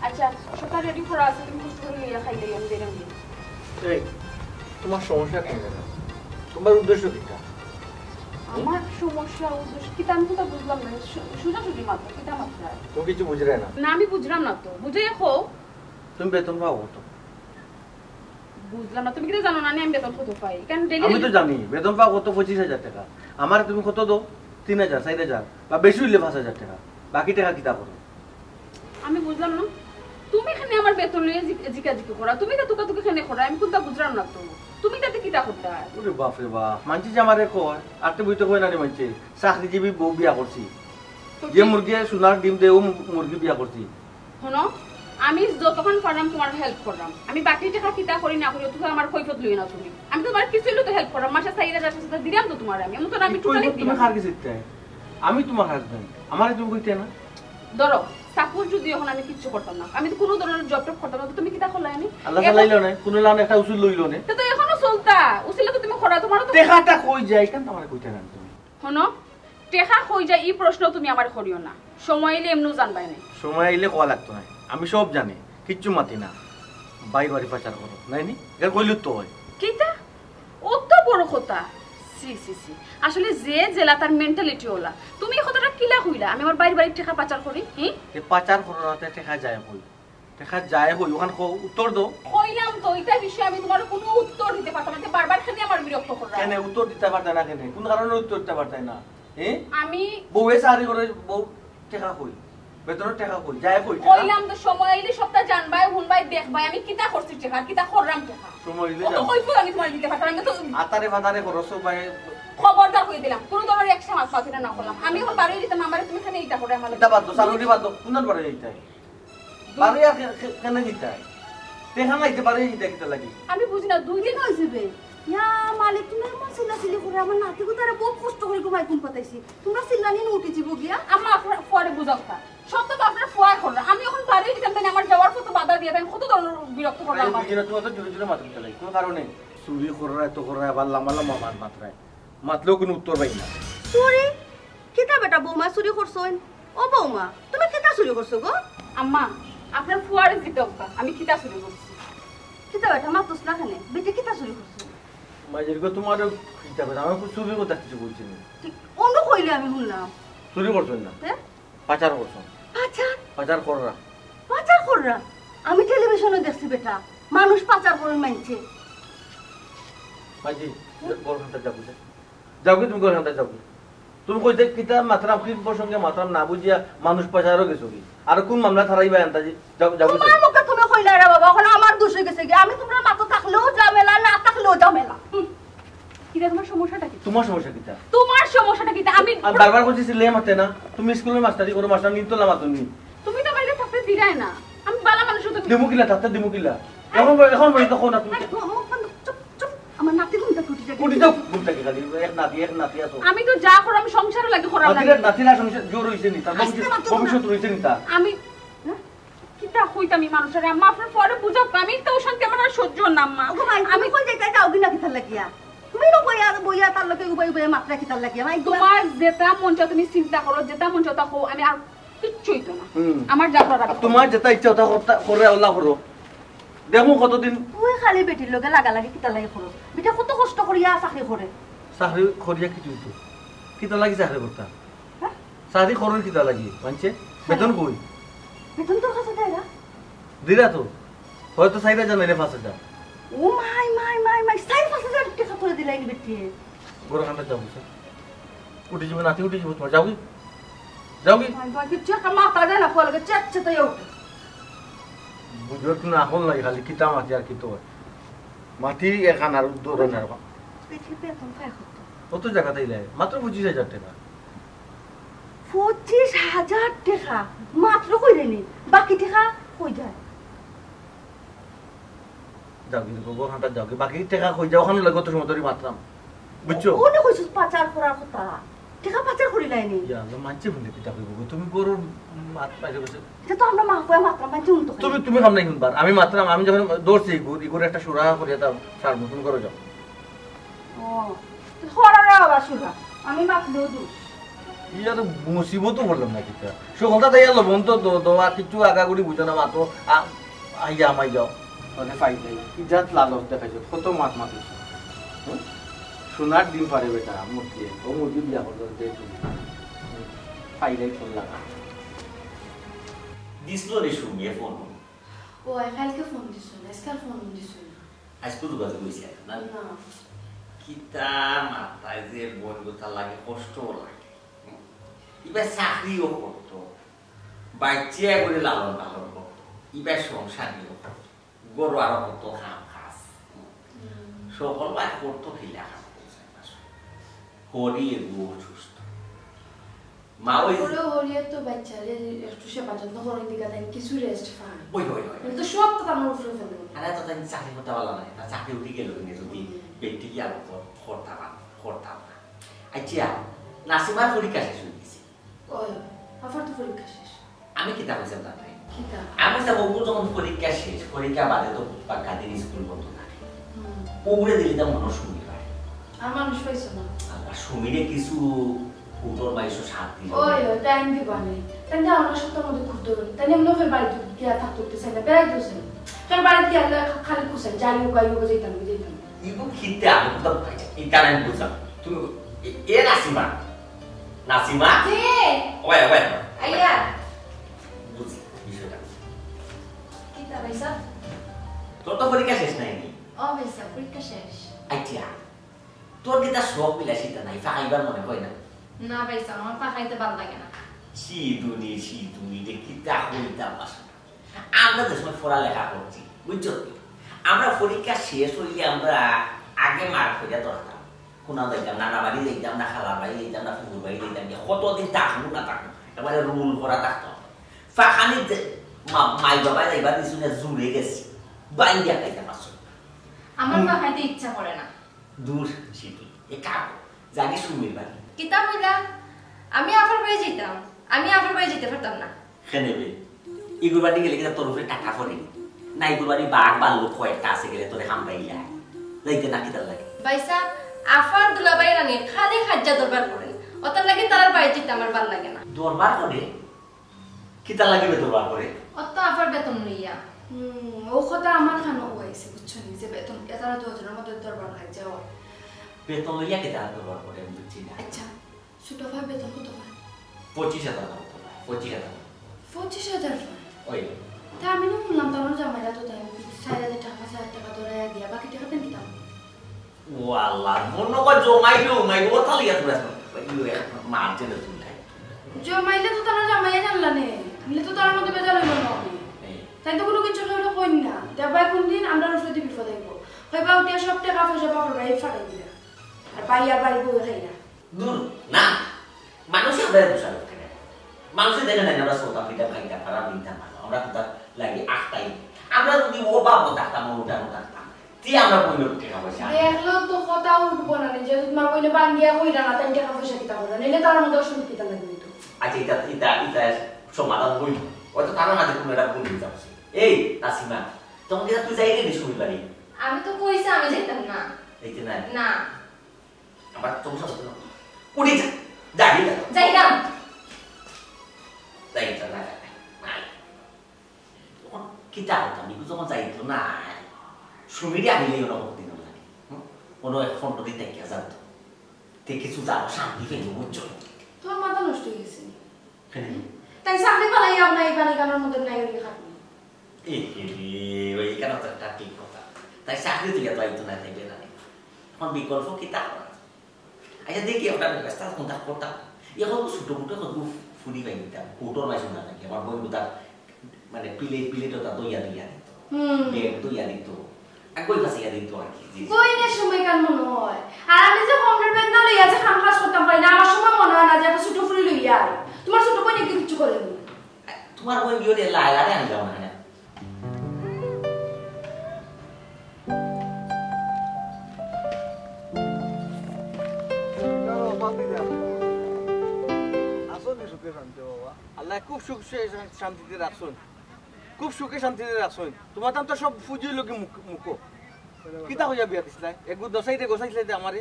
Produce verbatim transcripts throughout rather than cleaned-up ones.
আচ্ছা, সকাল রেডি করা আছে, তুমি কষ্ট করে লইয়া খাইলে আমি বেরাম দিই। এই, তোমার সমস্যা কেন? তোমার উদ্দেশ্য কিতা? আমার সমস্যা, উদ্দেশ্য কিতা আমি তো বুঝলাম না। সু- সোজাসুজি মাত্র কিতা মাত্র? তুমি কিছু বুঝলে না। না, আমি বুঝলাম না তো। বুঝে দেখো। তুমি বেতন পাও কত? বুঝলাম না, তুমি কিতা জানো না নি আমি বেতন কত পাই? কারণ ডেইলি আমি তো জানি বেতন পাও কত, পঁচিশ হাজার টাকা। আমার তুমি কত দাও? তিন হাজার, চার হাজার, বা বেশি হইলে পাঁচ হাজার টাকা। বাকি টাকা কিতা করো? আমি বুঝলাম না, তুমি এখানে আমার বেতন লইয়া জিক- জিকাজিকি করা, তুমি তো তুকাতুকি এখানে করা, আমি কোনটা বুঝলাম না তো। তুমি তাতে কিতা করতা? ওরে বাপ রে বাপ, মানছি যে আমারে কয়, আটতে বইতে কয় না রে মানছে, চাকরিজীবী বউ বিয়া করছি। যে মুরগি সোনার ডিম দেয়, ও মু- মুরগি বিয়া করছি। শোনো, আমি যতক্ষণ পারলাম তোমার হেল্প করলাম, আমি বাকি টাকা কিতা করি না করি তুমি আমার কৈফত লই না তুমি। আমি তোমার কিছু হইলে তো হেল্প করলাম, মাসে চার হাজার পাঁচ হাজার দিলাম তো তোমার আমি, আমি তো আমি টোটালি তুমি দিলাম। কার কাছে দিতে? আমি তোমার হাজবেন্ড, আমারে তুমি কইতে না? ধরো, সাপোজ যদি এখন আমি কিচ্ছু করতাম না, আমি তো কোনো ধরনের জব টব করতাম না, তো তুমি কিতা করলাই নি? আল্লাহ চালাইলো না, কোনো লান একটা উসুল লইলো না। তো তো এখনো চলতা, উসিলে তো তুমি করা, তোমারও তো টেকাটা কই যায়, কেন আমারে কইতে না তুমি? শোনো, টেকা কই যায় এই প্রশ্ন তুমি আমার করিও না, সময় এলে এমনিও জানবাই নাই। সময় আইলে কওয়া লাগতো না, আমি সব জানি, কিচ্ছু মাতি না। বাইর বাড়ি পাচার করো, নাই নি? এটা কইলে তো হয়। কিতা? অত বড় কথা? সি সি সি, আসলে যে জেলা তার মেন্টালিটি ওলা। তুমি এই কথাটা কিলা কইলা? আমি আমার বাইর বাড়ির টেকা পাচার করি? হি? এ পাচার করো রাতে টেকা যায় কই? টেকা যায় কই? ওখান ক- উত্তর দাও। কইলাম তো, এটা বিষয়ে আমি তোমার কোনো উত্তর দিতে পারতাম না, বারবার খালি আমার বিরক্ত করলাম। কেন উত্তর দিতে পারতে না কেন? কোন কারণে উত্তর দিতে পারতে না? হ্যাঁ? আমি বউয়ে চাকরি করে, বউ টেকা কই? বেতনের টেকা কই? যায় কই টেকা? কইলাম তো, সময় আইলে সবটা জানবাই, হুনবাই, দেখবাই আমি কিতা করছি টেকা, কিতা করলাম টেকা। সময় আইলে অত যাও। কইছো আমি তোমার দিতে পারতাম না, আমি তো আতারে ফাতারে খরচ ভাই। খবরদার কই দিলাম, কোনো ধরনের এক সময় মাথা না করলাম। আমি এখন বাড়ি দিতাম, আমারে তুমি খানে ইটা করে আমার এটা বাদ দাও, চাকরি বাদ দাও, কোন বারে যাইতে? বারে আর কে- কে- কেন দিতে? টেকা নাইতে বারে দিতে কিতা লাগি? আমি বুঝি না, দুই দিন হয়েছে বে। ইয়া মালিক, তুমি এমন চিল্লাচিল্লি করে আমার নাতি গুতারে বহুত কষ্ট করে ঘুমাই ঘুম পাতাইছি। তোমরা চিল্লানি নিয়ে উঠে যাবো গিয়া। আম্মা আপনার পরে বুঝাও তা। সব তো আপনার ফুয়ায় করলো। আমি এখন বাড়ি দিতাম, তাই আমার যাওয়ার পথে বাধা দিয়ে দেন, কত ধরনের বিরক্ত করলো আমি আমার। বুঝি না, তোমার তো জোরে জোরে মাথা দিতে লাগে, কোনো কারণে। চুরি কররা, এত কররা, আবার লম্বা লম্বা মাত মাতরায়। মাতলেও কোনো উত্তর পাই না। চুরি? কিতা বেটা বৌমা চুরি করছইন? ও বৌমা, তুমি কিতা চুরি করছো গো? আম্মা, আপনার ফুয়ারে দিতে হবে, আমি কিতা চুরি করছি? কিতা বেটা মাতুস না কেনে? বেটি কিতা চুরি করছো? মাঝের গো তোমার কিতা কথা, আমি চুরির কথা কিছু বলছি না। ঠিক অনু কইলে আমি শুনলাম। চুরি করছো না? হ্যাঁ? পাচার করছো। পাচার? পাচার কররা। পাচার কররা? আমি টেলিভিশনে দেখছি বেটা, মানুষ পাচার করে মানছে। মাঝি, ঘর খান্তা যাবো যে। যাও কি তুমি ঘর খান্তা যাও কি? তুমি কইতে কিতা মাতরাম, কি প্রসঙ্গে মাতরাম না বুঝিয়া মানুষ পাচারও গেছো কি? আর কোন মামলা থারাইবা আন্তাজি? যাও, যাও কি? তোমার মুখে তুমি কইলা রে বাবা, এখন আমার দোষ হয়ে গেছে কি? আমি তোমরা মাথা থাকলেও ঝামেলা, না থাকলেও ঝামেলা। কিতা তোমার সমস্যাটা কি? তোমার সমস্যা কিতা? তোমার সমস্যাটা কিতা? আমি আমি বারবার কইছি সিলে মাতে না। তুমি স্কুলের মাস্টারি করো, মাস্টার নিত না মাতুনি। তুমি তো বাইরে থাকতে দিলাই না। আমি বালা মানুষ তো দিমুকিলা, তাতে দিমুকিলা। এখন, এখন বলি তো কোন আপনি? এই, ও, ও, বন্ধ, চুপ, চুপ। আমার নাতি ঘুমটা উঠে যাবে। উঠি যাও, ঘুম থেকে খালি এক নাতি, এক নাতি আছো। আমি তো যা করাম সংসারে লাগে করাম নাতির, লাগে। নাতির আর সংসার জোর হইছে নি, তার আস্তে ভবিষ্যৎ, মাতো না। ভবিষ্যৎ রইছে নি তার। আমি হ্যাঁ? কিতা কইতাম এই মানুষের? আম্মা, আপনার পরে বুঝাও, আমি তো অশান্তি আমার আর সহ্য না, আম্মা। ওগো ভাই, আমি কই যাইতে যাও কি না কিতার লাগিয়া? তুমি না বইয়া, বইয়া তার লগে উবাই উবাই মাতরা কিতার লাগিয়া? ভাই, তোমার যেটা মন চায় তুমি চিন্তা করো, যেটা মন চায় তা কও, আমি আর কিচ্ছুই তো না। হুম। আমার যা করার আর তোমার যেটা ইচ্ছা ওটা করতা-, করে আল্লাহ করো। দেখো কতদিন। তুই খালি বেটির লগে লাগালাগি কিতার লাগি করো? বেটা কত কষ্ট করিয়া চাকরি করে। চাকরি করিয়া কি তুই তো? কিতা লাগি চাকরি করতা? হ্যাঁ? চাকরি করার কিতা লাগি? মানছে? বেতন কই? বেতন তোর কাছে দেয় না? দিলা তো। হয়তো চাইরা জানাইলে পাঁচ হাজার। ও মাই, মাই, মাই, মাই, চার পাঁচ হাজার টাকা করে দিলাই নি বেটি। ঘর খান্তা যাও বুঝছো? উঠি যাবো, নাতি উঠি যাবো তোমার। যাও কি? যাও কি? মাই, মাই, কিচ্ছু একটা মাথা দেয় না, ফলে চেক চেতে উঠে। বুঝো কি না, এখন লাগে খালি কিতা মাতি আর কিতা হয়। মাতি এখান আর দৌড়ান আর। বেটি বেতন পায় কত? কত জায়গা তাইলে? মাত্র পঁচিশ হাজার টাকা। পঁচিশ হাজার টাকা মাত্র কইলে নি, বাকি টাকা কই যায়? যাও কি, ঘর খান্তা যাও কি? বাকি টাকা কই যাও? ওখানে লাগে কত সময় ধরে মাতরাম। বুঝছো? উনি কইছিস পাচার করার কথা, টাকা পাচার করিলাই নি। ইয়া আল্লাহ, মানছে বলে কিতা কইব গো? তুমি গরুর মাত পাইলে বসে। এটা তো আমরা মা কয়ে মাতরাম, মানছে উনি তো তুমি, তুমি কাম নাই শুনবার। আমি মাতরাম, আমি যখন ধরছি ইগুর, ইগুর একটা সুরা করিয়া দাও, সার মতন করে যাও। ও, তো করার বাবা সুরা, আমি মাতলেও দোষ। ইয়ার মুসিবতও বললাম না কিতা। সকলটা তাই আর লবণ তো দো, দো, আর কিছু আগাগুড়ি বুঝো না মাতো। আ-, আইয়া আমায় যাও। মানে ফাইল নাই। কি জাত লালচ দেখাইছো? কত মাত মাতিছো? হুম? সোনার ডিম পারে বেটা, মুরগি। ও মুরগি বিয়া করলো, যে তুমি। হুম। ফাইলাই ফোন লাগা। দিছিল রে সুমিয়ে ফোন। ও, আই কালকে ফোন দিছো না, আজকাল ফোন দিছো না। আজকে যোগাযোগ হইছে না? না। কিতা মাথায় যে বইন গোতার লাগে, কষ্ট লাগে। হুম? ইবা চাকরিও করতো, বাচ্চা করে লালন পালন করতো, ইবা সংসারও করতো, গরু আরো কত কাম কাজ। হুম। সকল বাই করতো কিলা কাম করছে না। হরি এগু অসুস্থ। মা ওই ওরে হরিয়ে তো বাচ্চারে একটু সেবা যত্ন করেন দিকে তাই কিছু রেস্ট পান। ওই, ওই, ওই। তো সব তো আমার উপরে ফেলবো। আরে তো তাই চাকরি করতে পারলাম না, তা চাকরি উঠে গেল কিনা যদি হুম। বেটি কি আলো করতাম না, করতাম না। আচ্ছা, নাসিমার পরীক্ষা শেষ হয়ে গেছে। ওই, আফার তো পরীক্ষা শেষ। আমি কিতা কইছিলাম তাতে? কিতা? আমি তো ওগুলো যখন পরীক্ষা শেষ, পরীক্ষা বাদে তো পাক্কা দিন স্কুল বন্ধ থাকে। হুম। ওগুলো দিলে তো মনে হয় সুমি পায়। আর মানুষ পাইছো না। আর সুমিরে কিছু উঠোর বাইশো সাত দিল। ওই, ওই, টাইম দিবা নে। তাই না, আমরা সপ্তাহের মধ্যে ঘুরতে পারি। তাই না, আমরা ফের বাড়িতে গিয়া থাকতে উঠতে চাই না, বেড়াইতে চাই না। ফের বাড়িতে গিয়া আমরা খা-, খালি খুশাই, যাই হোক, আই হোক, যাইতাম, যাইতাম। ইগু খিতে আমি তো ইতারে আমি বুঝলাম। তুমি এ, এ নাসিমা। নাসিমা? জি। ওই, ওই, ওই। আইয়া। বুঝি বিষয়টা। কিতা ভাইসাব? তোর তো পরীক্ষা শেষ নাইনি? ও ভাইসাব, পরীক্ষা শেষ। আচ্ছা, তোর কিতা শখ বিলাসিতা নাই, ফাঁকাইবার মনে হয় না? না ভাইসাব, আমার ফাঁকাইতে ভালো লাগে না। সিধুনি, সিধুনি রে, কিতা কইতাম আসলে। আমরা যে সময় পড়ালেখা করছি, বুঝছো তো? আমরা পরীক্ষা শেষ হইলে আমরা আগে মার খোঁজা ধরতাম। কোনা যাইতাম, নানা বাড়ি যাইতাম, না খালা বাড়ি যাইতাম, না ফুফুর বাড়ি যাইতাম, যে কতদিন থাকবো না থাকবো, এবারে রুল করা থাকতো। ফাঁকানি যে মা-, মাই বাবা যাইবার দিছু না, জুড়ে গেছি, বাইরে খাইতাম আসলে। আমার হুম। ফাঁকাইতে ইচ্ছা করে না। দূর, সিধু, এ কাম, জানি সুমির বাড়ি। কিতা কইলা? আমি আফার বাড়ি যাইতাম, আমি আফার বাড়ি যাইতে পারতাম না। কেনে বে? ইগুর বাড়ি গেলে কিতা তোর উপরে টাকা পড়ে? না, ইগুর বাড়ি বাঘ ভাল্লুক কয়েকটা আছে, গেলে তোরে হামড়াইলা। যাইতে না কিতার লাগে? ভাইসাব, আফার দুলাভাই রানি খালি হাজ্জা দরবার করেন। অতার লাগি তারার বাড়ি যাইতে আমার ভালা লাগে না। দরবার করে? কিতার লাগি বে দরবার করে? অত আফার বেতন লইয়া। হুম, ও কথা আমার কানো আইছে, বুঝছো নি? যে বেতন, এ তারা দুজনের মধ্যে দরবার খাই যাও। বেতন লইয়া কিতা দরবার করে আমি বুঝছি না। আচ্ছা, ছোট ভাই বেতন কত পায়? পঁচিশ হাজার মতো পায়, পঁচিশ হাজার। পঁচিশ হাজার পায়? ওই। তা আমি না শুনলাম, তার জামাইরা তো তাই চার হাজার টাকা, পাঁচ হাজার টাকা ধরে দিয়া, বাকি টাকা দেন কিতা? ও আল্লাহ, মনে কয় জমাইলো, নাই, ও তাহলে ইয়া তুলে আসলো। ওই, ওই, মার জেলে তুলে। জমাইলে তো তারা জামাইয়া জানলা নে, নিলে তো তার মধ্যে বেজার হইল না। এই। তাই তো কোনো কিছু কেউ কইন না। দেবাই কোন দিন আমরা রুফে দিয়ে বিপদ হইব। হইবা উঠিয়া সব টাকা পয়সা বাপর ভাই ফাটাই দিলা। আর ভাই আর ভাই বউ খাই না। দূর, না। মানুষের ভাই দোষারোপ কেন? মানুষে দেখে নাই, আমরা সৌতা পিঠা খাইতাম, খারাপ নিতাম ভালো। আমরা কোথা লাগি আখতাই। আমরা যদি ও বাপ থাকতাম, ও উঠানো থাকতাম, তি আমরা বইনের টাকা পয়সা আনি। দেখলেও তো কথা উঠবো না, নিজে যদি তোমার বইনে বান্ধিয়া কইরা না, তাই টাকা পয়সা কিতা করো? নিলে তার মধ্যে অসুবিধা কিতা লাগবে তো? আচ্ছা, এটা, এটা, এটা সমাধান হইল। হয়তো তার মাঝে কোনো একটা ভুল হয়ে যাচ্ছে। এই, নাসিমা, তখন কিনা তুই যাইরে নি সুমির বাড়ি? আমি তো কইছি আমি যাইতাম না। যাইতে নাই? না। আবার তোর সাথে না। উঠি যা, যাবি না। যাইতাম। যাইতাম না, যাইতাম না। তখন কিতা হতো? আমি তো তখন যাইতো না। সুমিরে আনিলে ওরা কতদিন লাগে। হুম? কোনো এক ফোন টোন দিতে কে জানতো? তে কিছু যাও, শান্তি পেয়ে বুঝছো? তোমার মাথা নষ্ট হয়ে গেছে নি? কেন? তাই চাকরি পালাই আমরা এই পানি কানোর মধ্যে নাই ওই খাটনি। এ হে রে, ওই এখানে তো একটা ঠিক কথা। তাই চাকরি থেকে তো আইতো না, তাই বেড়ানি। এখন বিকল্প কিতা করা? আচ্ছা, দেখি, ওটা ব্যবস্থা কোনটা করতাম। এখন তো ছোট মোটো কত ফুরি পাই দিতাম। কোটোর মাঝে না নাকি? আমার বই কোথা মানে প্লেট, প্লেট ওটা দইয়া দইয়া দিত। হুম। ব্যাগ দইয়া দিত। আর কই কাছে ইয়া দিত আর কি। জি। বইনের সময় কার মনে হয়? আর আমি যে কমরের বেদনা লইয়া যে কাম কাজ করতাম পারি না, আমার সময় মনে হয় না যে একটা ছোট ফুরি লইয়া আই। তোমার ছোট বইনে কি কিচ্ছু করে নি? তোমার বই গিয়ে লাই, আরে আমি যাবো না, হ্যাঁ। আসুন সুখে শান্তি বাবা। আল্লাহ খুব সুখ সে শান্তিতে রাখছুন। খুব সুখে শান্তিতে রাখছইন। তোমার তাম তো সব ফুজি লোকে মুখ-, মুখো। কিতা কইয়া বিয়া দিছলাই? এগু দশাইতে গোসাইছলাই তে আমারে?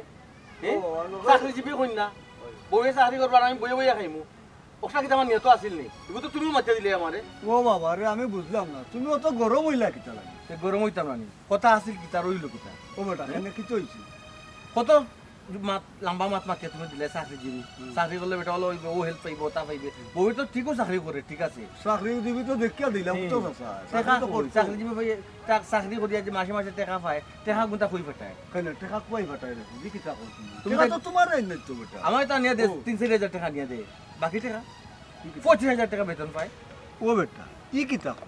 হ্যাঁ? ও, ও, চাকরিজীবী কইন না। বউয়ে চাকরি করবার, আমি বইয়া বইয়া খাইমু। ওটা কিতা আমার নিয়ত আছিল নি? এগুলো তো তুমিও মাতিয়া দিলে আমারে। ও বাবা রে, আমি বুঝলাম না, তুমি অত গরম অইলা কিতা লাগি? তে গরম অইতাম না নি? কথা আছিল কিতা, রইল কিতা? ও বেটা, হ্যাঁ? এনে কিতা অইছে? কত মাত, লম্বা মাত মাতিয়া তুমি দিলে চাকরিজীবী। হুম। চাকরি করলে বেটা অলা অইবো, ও help পাইবো, তা পাইবে। বউয়ে তো ঠিকও চাকরি করে, ঠিক আছে। চাকরিজীবী তো দেখিয়া দিলাম হুম। তো চাচা। টেকা চাকরি তো কই? করতো। চাকরিজীবী ভাই, তা চাকরি করিয়া যে মাসে মাসে টেকা পায়, টেকা গুনতা কই ফাটায়? কেনে, টেকা কই ফাটায় রে? বুঝি কিতা কইছি? তুমি টেকা তাই তো তোমার আইন নাই তো বেটা। আমার তা নিয়া দে, ও। তিন চাইর হাজার টেকা নিয়া দে। বাকি টেকা? কি কিতা? পঁচিশ হাজার টেকা বেতন পায়। ও বেটা, ই কিতা কও?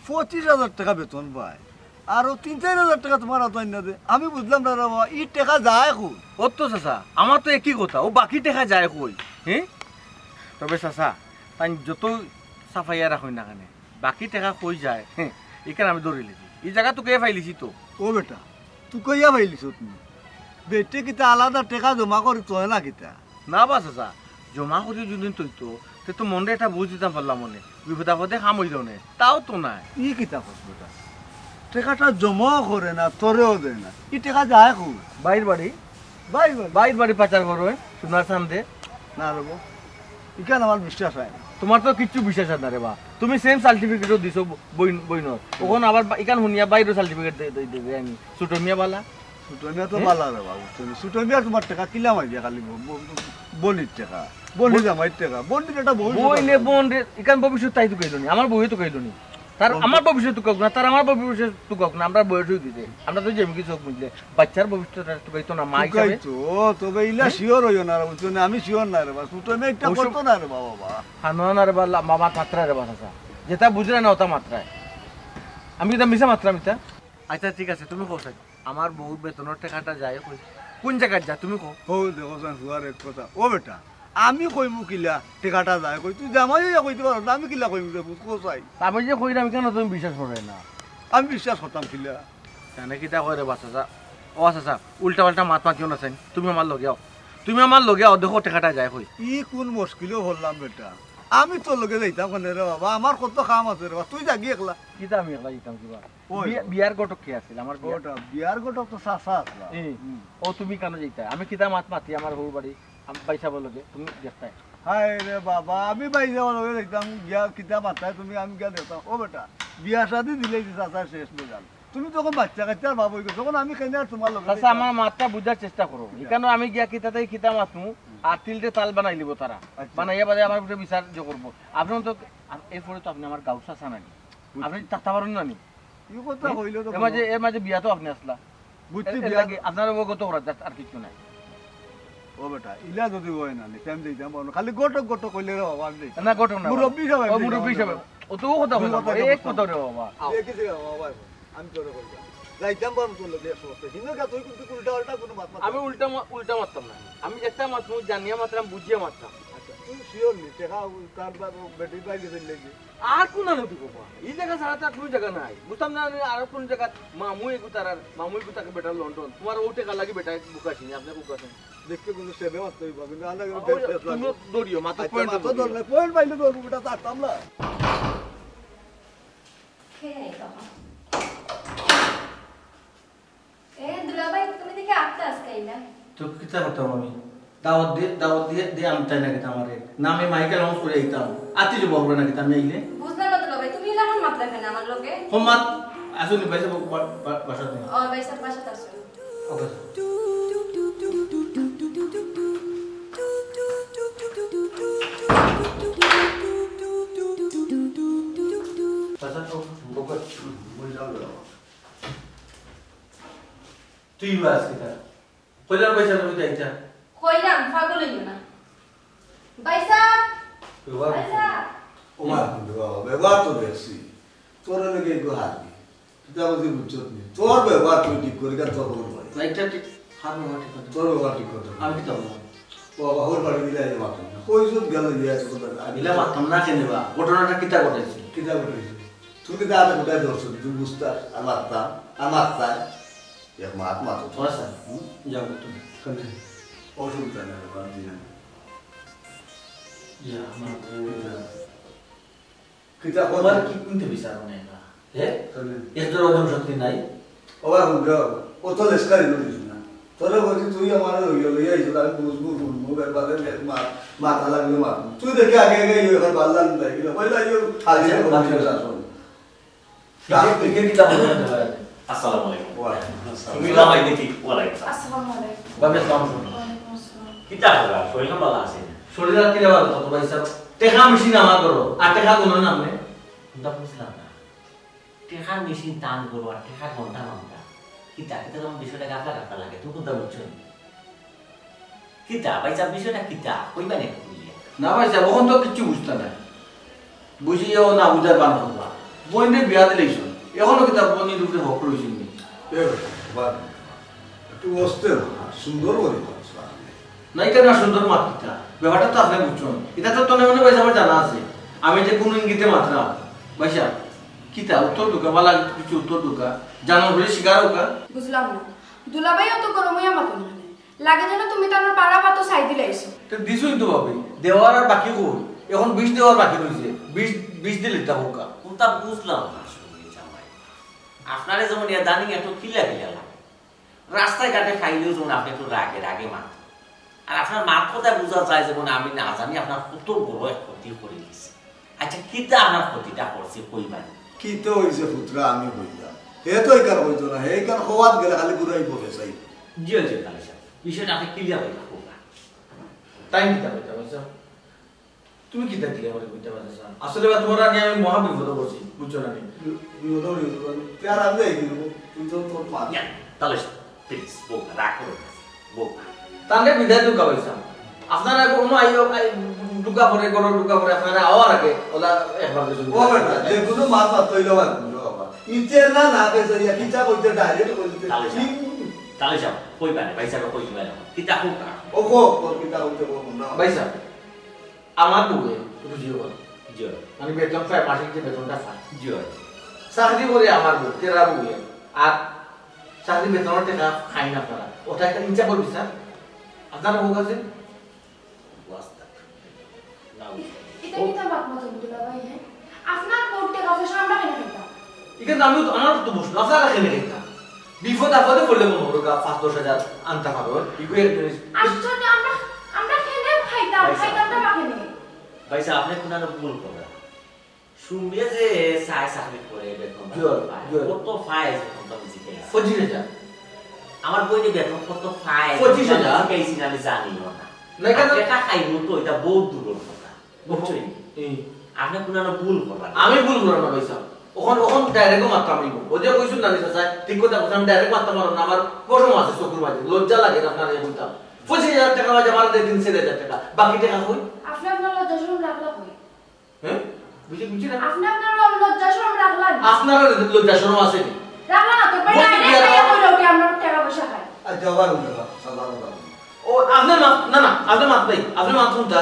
পঁচিশ হাজার টেকা বেতন পায়। আর ও তিন চাইর হাজার টেকা তোমার আতো আইন না দে। আমি বুঝলাম না রে বাবা, ই টেকা যায় কই? ও তো চাচা, আমার তো একই কথা, ও বাকি টেকা যায় কই? হ্যাঁ? তবে চাচা, তাই যত সাফাইয়া রাখই না কেনে, বাকি টেকা কই যায়, হ্যাঁ, ইখান আমি ধরি লিছি। ই জাগা তুকাইয়া ফাইলিছি তো। ও বেটা, তুকাইয়া ফাইলিছ তুমি? বেটে কিতা আলাদা টেকা জমা করি থয় না কিতা? না বা চাচা, জমা করি যদি থইতো, তে তো মনরে একটা বুঝ দিতাম পারলাম অনে। বিপদ আপদে কাম অইলো নে, তাও তো নাই। ই কিতা কস বেটা? টেকাটা জমাও করে না, তোরেও দেয় না। ই টেকা যায় কই? বাইর বাড়ি। বাইর বাড়ি? বাইর বাড়ি পাচার করো, সোনার চান্দে। না রে বা, ইখান আমার বিশ্বাস অয় না। তোমার তো কিচ্ছু বিশ্বাস অয় না রে বা। তুমি same certificate-ও দিছো ব-, বইন-, বইনর। অখন আবার বা-, ইখান হুনিয়া বাইরও certificate দে-, দে-, দে-, দে আমি। ছোট মিয়া বালা। ছোট মিয়া তো হ্যাঁ? বালা রে বাবু। তুমি ছোট মিয়া তোমার টেকা কিলা মাইবে খালি ব-, ব-, বনির টেকা। বনি বন-, জামাইর টেকা। বনির এটা বউ বইনে বন রে, ইখান ভবিষ্যৎ তাই তুকাইলো নি। আমার বউয়ে তুকাইলো নি। তার বন-, আমার ভবিষ্যৎ তুকাউক না, তার আমার ভবিষ্যৎ তুকাউক না। আমরা বয়স অই গেছে। আমরা তো যেমন কিছু হোক বুঝলে, বাচ্চার ভবিষ্যৎ তুকাইতো না, মা হিসাবে। তুকাইতো, তবে ইলা হ্যাঁ? Sure অইও না রে, বুঝছো না? আমি sure না রে বা। ছোট মিয়া এটা অবশ্য করতো না রে বাবা, বাবা। হানো না রে বা, লা-, বাবা মাত্রা রে বা, চাচা। যেটা বুঝলে না, ওটা মাত্রায়। আমি কিতা মিছা মাত্রাম ইতা? আচ্ছা, ঠিক আছে, তুমি কও চাই। আমার বউর বেতনর টেকাটা যায় কই? কোন জাগাত যা তুমি কও? ও দেখো চান, ফুয়ার এক কথা। ও বেটা, আমি কইমু কিলা টেকাটা যায় কই? তুই জামাই অইয়া কইতে পারো না, আমি কিলা কইমু রে পুত, কও চাই। আমি যে কইরাম, কেনে তুমি বিশ্বাস করো না? আমি বিশ্বাস করতাম কিলা? জানে কিতা কয় রে বা চাচা? ও চাচা, উল্টা পাল্টা মাত মাতিও না চাই। তুমি আমার লগে আও। তুমি আমার লগে আও, দেখো টেকাটা যায় কই? ই কোন মুশকিলো পড়লাম বেটা? আমি তোর লগে যাইতাম কেনে রে বাবা? আমার কত কাম আছে রে বাবা, তুই যাগি একলা। কিতা আমি একলা যাইতাম কিবা? ওই। বিয়া-, বিয়ার ঘটক কে আছিল? আমার বিয়া-, ওটা বিয়ার ঘটক তো চাচা আসলা। এই, হুম। ও তুমি কেনে যাইতা? আমি কিতা মাত মাতি আমার হউর বাড়ি, আম-, ভাইসাবর লগে, তুমি দেখতায়। হায় রে বাবা, আমি ভাইসাবর লগে দেখতাম, গিয়া কিতা মাতায় তুমি, আমি গিয়া দেখতাম। ও বেটা, বিয়া শাদি দিলেই যে চাচা শেষ বেজাল। তুমি তখন বাচ্চা কাচ্চার বাপ অই গেছো, তখন আমি কেনে আর তোমার লগে চাচা, দেখতাম? আমার মাতটা বুঝার চেষ্টা করো। কিতা? ইখানো আমি গিয়া কিতা তাই কিতা মাতমু, আর তিলরে তাল বানাই লিবো তারা। আচ্ছা। বানাইয়া বাদে আমার উপরে বিচার যে করবো। আপনি তো, এরপরে তো আপনি আমার গাঁওর চাচা নানি। বুঝছি। আপনি থাকতে পারইন না নি? ই কথা হ্যাঁ? কইলে তো এর মাঝে, কোনো এর মাঝে বিয়া তো আপনি আসলা। বুঝছি, এর, এর বিয়া লাগি আপনার অবগত করার যার আর কিচ্ছু নাই। ও বেটা, ইলা যদি হয় না, নিতে আমি দিতাম পারবো না। খালি ঘটক ঘটক কইলে রে বাবা, আমি দিতাম। না, ঘটক না। মুরব্বি হিসাবে ও আমি মুরব্বি দিতাম হিসাবে। পারবো না। অত কথা কইলাম, কথা এই বুঝতাম কথা না। রে বাবা। আও। দেখি রে বাবা, ভাই, আমি তোরে কইতাম। যাইতাম পারবো তোর লগে একশো বছর। হিনো গা তুই কিন্তু উল্টা আল্টা কোনো মাত মাত আমি না। উল্টা মা-, উল্টা মাততাম না। আমি যেটা মাতমু জানিয়া মাতরাম, বুঝিয়া মাতরাম। আচ্ছা, তুই sure নি? দেখা তার বা-, বেটি পাই গেছে লেগে। আর কোন আনো দিব বা? এই জায়গা ছাড়া তো আর কোনো জায়গা নাই। বুঝতাম না, আমি আর কোন জায়গা মামু এগু তার আর মামু এগু তাকে বেটার লন্ডন। তোমার ও টেকা লাগি বেটা বুকা চিনি, আপনি বুকা চিনি। দেখতে কিন্তু সেবে মারতে হইব, কিন্তু আলাদা করে ও, বেশ বেশ তুমি লাগবে। দৌড়িও, মাথা আচ্ছা, point মাথা দৌড়িও। ধরলে, point পাইলে ধরবো, বেটা, থাকতাম না। কে আইতো? এ, দুলাভাই, তুমি দেখি আটটা আজকে আইলা। তো কিতা করতাম আমি? দাওয়াত দিয়ে, দাওয়াত দিয়ে, দিয়ে আনতাই না কিতা আমারে? না আমি মাইক announce করে আইতাম। আতি যে বলবে না কিতা আমি আইলে? বুঝলাম না দুলাভাই, তুমি এলা এখন মাতলা কেনে আমার লগে? ও মাত, আসুন নি, ভাই সাহেব, বা-, বা-, বাসাত নি। ও, ভাই সাহেব, বাসাত আসুন। ওকে। বাসাত, ও, ওকে। তুই বা আজকে তার। কইলাম ভাই সাহেব, আমি যাইতাম। কইলাম, পাগল হইল না। ভাই সাহেব! বাবা। ভাই সাহেব! ও মা, বাবা, ব্যবহার তো দেখছি। তোর লগে একটু হারবি। কিতা বলছি বুঝছত নি? তোর ব্যবহার তুই ঠিক করি, কারণ তোর খবর পাই। লাইটটা ঠিক, হাত ব্যবহার ঠিক করতে। তোর ব্যবহার ঠিক করতে। আমি কিতা বললাম? বাবা, ওর বাড়ি দিলে আইলে মাতাম না। কই যত গেল গিয়া আছে কোথায়? আমি দিলে মাতাম না কেনে বা? ঘটনাটা কিতা ঘটেছে? কিতা ঘটেছে? তুমি কিতা আরে কোথায় ধরছো? তুমি বুঝতা? আর মারতাম, আর মারতাম। এক মাত মাতো। ও স্যার, হুম? যাও তুমি। কেনে? অসুবিধা নাই, বাবা, আমি জানি। ইয়া, আমার বউ। কিতা তোমার কথা? কি কুনতে বিচার নাই না? হে? কেনে? এক জোড়া ওজন শক্তি নাই? ও বাবা, হুন যাও। ও তো লেসকারি নদী না। তোরে কইছি, তুই আমারে লইয়া লইয়া আইছস, আমি বুঝমু, শুনমু, ব্যাপারে মা-, মাথা লাগলে মারমু। তুই দেখি আগে আগে ইয়ে হয়, বাল্লা নিতে গেলে, কইলা, ইয়ে, হাজিরা আচ্ছা, করে আচ্ছা। দিবে শাসন। রাখ, তুই। আসসালামু আলাইকুম। ওয়ালাইকুম আসসালাম। সুমিলা ভাই দেখি, ওয়ালাইকুম আসসালাম। আসসালামু আলাইকুম। ভাবি, আসসালামু আলাইকুম। ওয়ালাইকুম আসসালাম। কিতা খবর? শরীর খান ভালা আছে? শরীর আর কিলা ভালা থাকবো ভাই সাব? টেকা মেশিন আমার ঘরো, আর টেকা গুনইন আপনে? কুনতা বুঝলাম না। টেকার মেশিন তান ঘরো আর টেকা গন্তা নামতা। কিতা, কিতা যেমন বিষয়টা গাফলা গাফলা লাগে, তুমি কুনতা বুঝছো নি? কিতা, ভাই সাব, বিষয়টা কিতা? কইবা নি একটু খুলিয়া? না ভাই সাব, অখন তো কিচ্ছু বুঝতা না। বুঝিয়াও না বুঝার বান করবা। বইনরে বিয়া দিলাইছো। অখনো কিতা বইনর উপরে হক রইছে নি? এ ভাই, বাদ। একটু অস্তে না, সুন্দর করে বলছো। না, ইটা না সুন্দর মাত কিতা? ব্যাপারটা তো আপনে বুঝছইন। ইটা তো তনে মনে ভাই সাবর জানা আছে। আমি যে কুন ইঙ্গিতে মাতরাম। ভাই সাব, কিতা উত্তর দেউক্কা, বালা কিছু উত্তর দেউক্কা। জানার পরে স্বীকার অউক্কা। বুঝলাম না। দুলাভাইও তো গরম অইয়া মাতইন না। লাগে যেন তুমি তানর বাড়া ভাতও ছাই দিলাইছো। তে দিছইন তো ভাবি। দেওয়ার আর বাকি কই? অখন বিষ দেওয়ার বাকি রইছে। বিষ, বিষ দিলে তা অউক্কা। কুনতা বুঝলাম না আসলে জামাই। আপনারে যেমন ইদানিং একটু কিলা কিলা লাগে। রাস্তায় ঘাটে পাইলেও যেমন আপনে একটু রাগে রাগে মাতইন। আর আপনার মাত কথায় বুঝা যায় যেমন আমি না জানি আপনার কত বড় এক ক্ষতি করি দিছি। আচ্ছা, কিতা আপনার ক্ষতিটা করছি কইবা নি? কিতা অইছে পুতরা, আমি কইলাম। হে তো ইখান কইতো না, হে ইখান কওয়াত গেলে খালি ঘুরাইবো, ফেছাইবো। জি, জি, তালই সাব। বিষয়টা আপনে clear অইয়া কইবা। তাইন কিতা কইতা পারছইন? তুমি কিতা clear করি কইতা পারছইন? আসলে বা তুমারে নিয়া আমি মহা বিপদো পড়ছি, বুঝছো না নি? বি-, বিপদো পড়ি গেছো, আমি তো আর আমি যাই দিব, তুই তো তোর মা। ইয়া, তালই সাব, please, বউকা, রাগ করো না। বউকা। তানরে বিদায় দেউক্কা ভাই সাব। আপনারা কুনু আইও, আই, ঢুকা পড়ে, ঘরো ঢুকা পড়ে, আপনারা আওয়ার আগে, ওলা একবার কিছু ও বেটা, যে কুনু মাত মাততে অইলে আর বুঝো বাবা। ইতে না, না, কে সরিয়া, কিতা কইতে, direct কইতে। তালই সাব, কি? তালই সাব, কইবা নি, ভাই সাব, কইবা নি। কিতা কউক্কা? ও কো, তোর কিতা কইতে কো, না। ভাই সাব, আমার বউয়ে রুজি করে। জি। মানে বেতন পায়, মাসিক যে বেতনটা পায়। জি। চাকরি করে আমার বউ, তেরা বউয়ে। আর চাকরি বেতনর টেকা খাইন আপনারা। ওটা একটা ইনসাফ করবি স্যার? আপনারা বউ আছে? ওয়াস্তাক। না, ইটা কিতা মাত মাতইন দুলাভাই, হে? আপনার বউর টেকা পয়সা আমরা কেনে খাইতাম? ইখান তো আমিও তো, আমার তো বুঝলাম, আপনারা কেনে খাইতা? বিপদ আপদে পড়লে মনে করো গা, পাঁচ দশ হাজার আনতা পারো, ইগু এক জিনিস। আশ্চর্য, আমরা, আমরা কেনে খাইতাম, ভাই সাব। খাইতাম না বা কেনে? ভাই সাব, আপনে কুনু ভুল কররা। সুমিয়ে যে চায় চাকরি করে বেতন জি, পায়, জি। কত পায় বেতন তো আমি জিজ্ঞাসা। পঁচিশ হাজার। আমার বইনে বেতন কত পায় পঁচিশ হাজার? আমি জিজ্ঞাসা না, আমি জানিও না। না, কেন? আর টেকা খাইবো তো, ইটা বহুত দূরর কথা। বুঝছইন? হুম। আপনে কুনু না ভুল কররা। আমি ভুল কররাম না ভাই সাব। অখন, অখন direct-ও মাততাম অইবো। ওই যে কইছইন না, নিশা সাহেব, ঠিক কথা কইছইন, আমি direct মাততাম পাররাম না। আমার পশম আছে চকুর মাঝে, লজ্জা লাগে না আপনারে কইতাম। পঁচিশ হাজার টেকা মাঝে আমার দেয় তিন চাইর হাজার টেকা, বাকি টেকা কই? আপনে আপনার লজ্জা শরম রাখলা কই? হ্যাঁ? বুঝি, বুঝি না? আপনে আপনার লজ্জা শরম রাখলা না? আপনার লজ্জা শরম আছে নি? রাখলা না তো, ভাই, বলতে direct কি আর খাইয়া কইলো কি আমরা টেকা পয়সা খাই? আচ্ছা, আবার উঠে যাও, সাদা কথা। ও, আপনে মাত, না, না, আপনে মাত নাই, আপনে মাত শুনতা।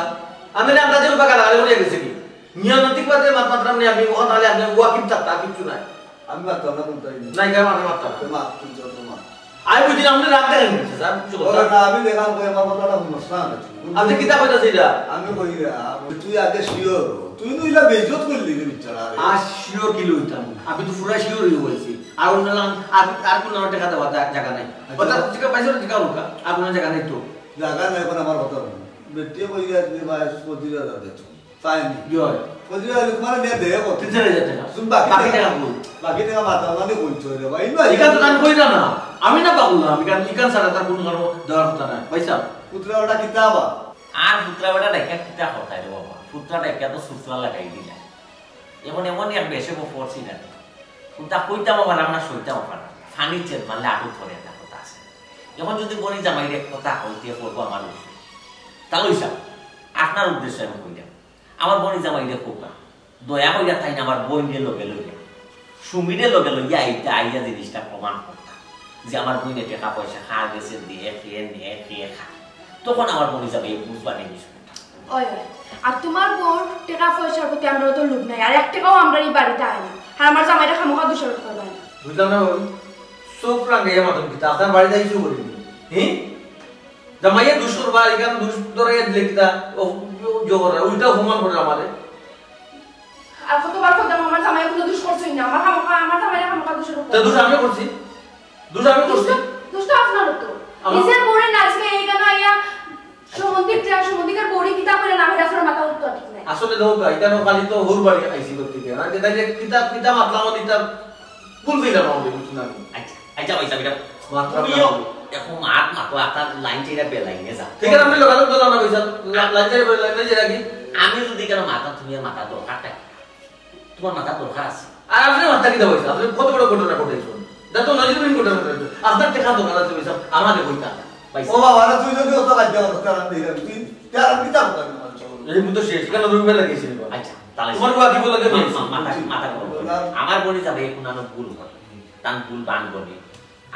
আপনে আমরা যে বাবা গালাগালি করিয়া গেছে কি? নিয়ম নৈতিক বাদে মাত মাতরাম নি আমি, অখন তাইলে আপনে ওয়াকিব থাকতা, আর কিচ্ছু নাই। আমি মাততাম না, কোনটাই নেই। নাই, কেন আমি মাততাম না? তো মাত, তুই যত মাত। আমি বুঝি না, আপনে রাগ দেখাইন না, স্যার, কিছু ও কথা। না, আমি দেখাম কই, আমার কথাটা হুনস না, না, তুই। আপনে কিতা কইতাছে ইটা? আমি কই রে, আ, তুই আগে sure হ। তুই তো ইলা বেইজ্জত করলি রে, বিচারা রে। আর sure কিলা অইতাম? আমি তো পুরা sure অইয়া বইছি। আর অন্য নাম, আর, আর কুনু টেকা দেওয়ার জা-, জাগা নাই। আচ্ছা। কথা জিকা পাইছো না, জিকা লোকা, আর কুনু জাগা নাই তো। জাগা নাই, অখন আমার কথা হুন। বেটিয়ে কই আজকে বাইশ পঁচিশ হাজার বেতন। তাই নি? জি অয়। পঁচিশ হাজার তোমার নিয়ে দে, কত? তিন চাইর হাজার টেকা। তুমি বাকি বাকি টেকা টেকা কই? বাকি টেকা মাথা মানে কই তো রে ভাই? ইটা তো আমি কইরাম না। আমি না পাগল না, আমি কারণ ইখান ছাড়া তার কুনু কারো দেওয়ার কথা নাই। পয়সা? পুতরা ওটা কিতা বা? আর পুতরা বেটা ডাকিয়া কিতা কথা রে বাবা? পুতরা ডাকিয়া তো সুতরা লাগাই দিলা। অখন এমন এক বেশে পড়ছি না। কুনতা কইতাম আবার আমরা সইতাম আবার। ফানি চেত মারলে আটু ধরে একটা কথা আছে। অখন যদি বনি জামাইরে কথা কইতে পড়বো আমার উপরে। তাইলে অইছে, আপনার উদ্দেশ্যে আমি কইলাম। আমার বনি জামাইরে কউক্কা। দয়া কইরা তাইন আমার বইনরে লগে লইয়া। সুমিরে লগে লইয়া আইতা, আইয়া জিনিসটা প্রমাণ করতা। যে আমার বইনে টেকা পয়সা কার গেছে দেয়, কে নেয়, কে খায়। তখন আমার বনি জামাই বুঝবা নি বিষয়টা। অয়, অয়। আর তুমার বউর টেকা পয়সার প্রতি আমরার অত লোভ নাই। আর এক টেকাও আমরার ই বাড়িত আয় না। আর আমার জামাইরে খামোখা দোষারোপ করবায় না। বুঝলাম না বাবু। চউখ রাঙাইয়া মাতইন কিতা? আপনার বাড়িত আইছি করি নি? হি? জামাইয়ে দুষ করবা, ইখান দুষ ধরাইয়া দিলে কিতা? ও, ও, জবর, উল্টা অপমান করে আমারে। আর কতবার কইতাম, আমার জামাইয়ে কুনু দুষ করছইন না। আমার খামোখা, আমার জামাইরে খামোখা দোষারোপ তো দুষ আমি করছি। দুষ আমি দুষ করছি। তো, দুষ তো আপনারও তো। আমার নিজে আর সমধিকার বউরে কিতা করে না, আমার আসলে মাথা উত্তর ঠিক নাই। আসলে দেখো, এটা না খালি তো হুর বাড়ি আইছি করতে গিয়ে। আর যেটা যে কিতা, কিতা মাতলাম, ওটা ভুল কইলাম আমাদের, বুঝছো না? আচ্ছা, আচ্ছা, ভাই সাহেব, এটা মাতলাম তুমিও না। এখন মাত মাতো, আপনার লাইন চাইরা বেলাইনে যাও। ঠিক আছে, আপনি লোকাল বললাম না, ভাই সাহেব, লা-, লাইন চাইরা বেলাইনে যাই রাখি। আমি যদি কেন মাথা, তুমি আর মাথা দরকার নাই। তোমার মাথা দরকার আছে। আর আপনি মাথা কিতা হইছে? আপনি কত বড় ঘটনা ঘটাইছেন? এটা তো নজিরবিহীন ঘটনা ঘটাইছেন। আপনার টেকা দরকার আছে, ভাই সাহেব, আমারে কইতা। ভাই ও বাবা, না, তুই যদি অত কাজ করস, তাহলে আমি দিলাম। তুই, তুই আর আমি কিতা করতাম না, চলো। এই মুহূর্তে শেষ, কেন রবিবার লাগিয়েছিল? আচ্ছা, তাহলে তোমার বাকি বলে দেবে। মা-, মা-, মাথা, মাথা গরম করো না। আমার বলি যাবে, এখন আনো ভুল করে। তার ভুল বান করে।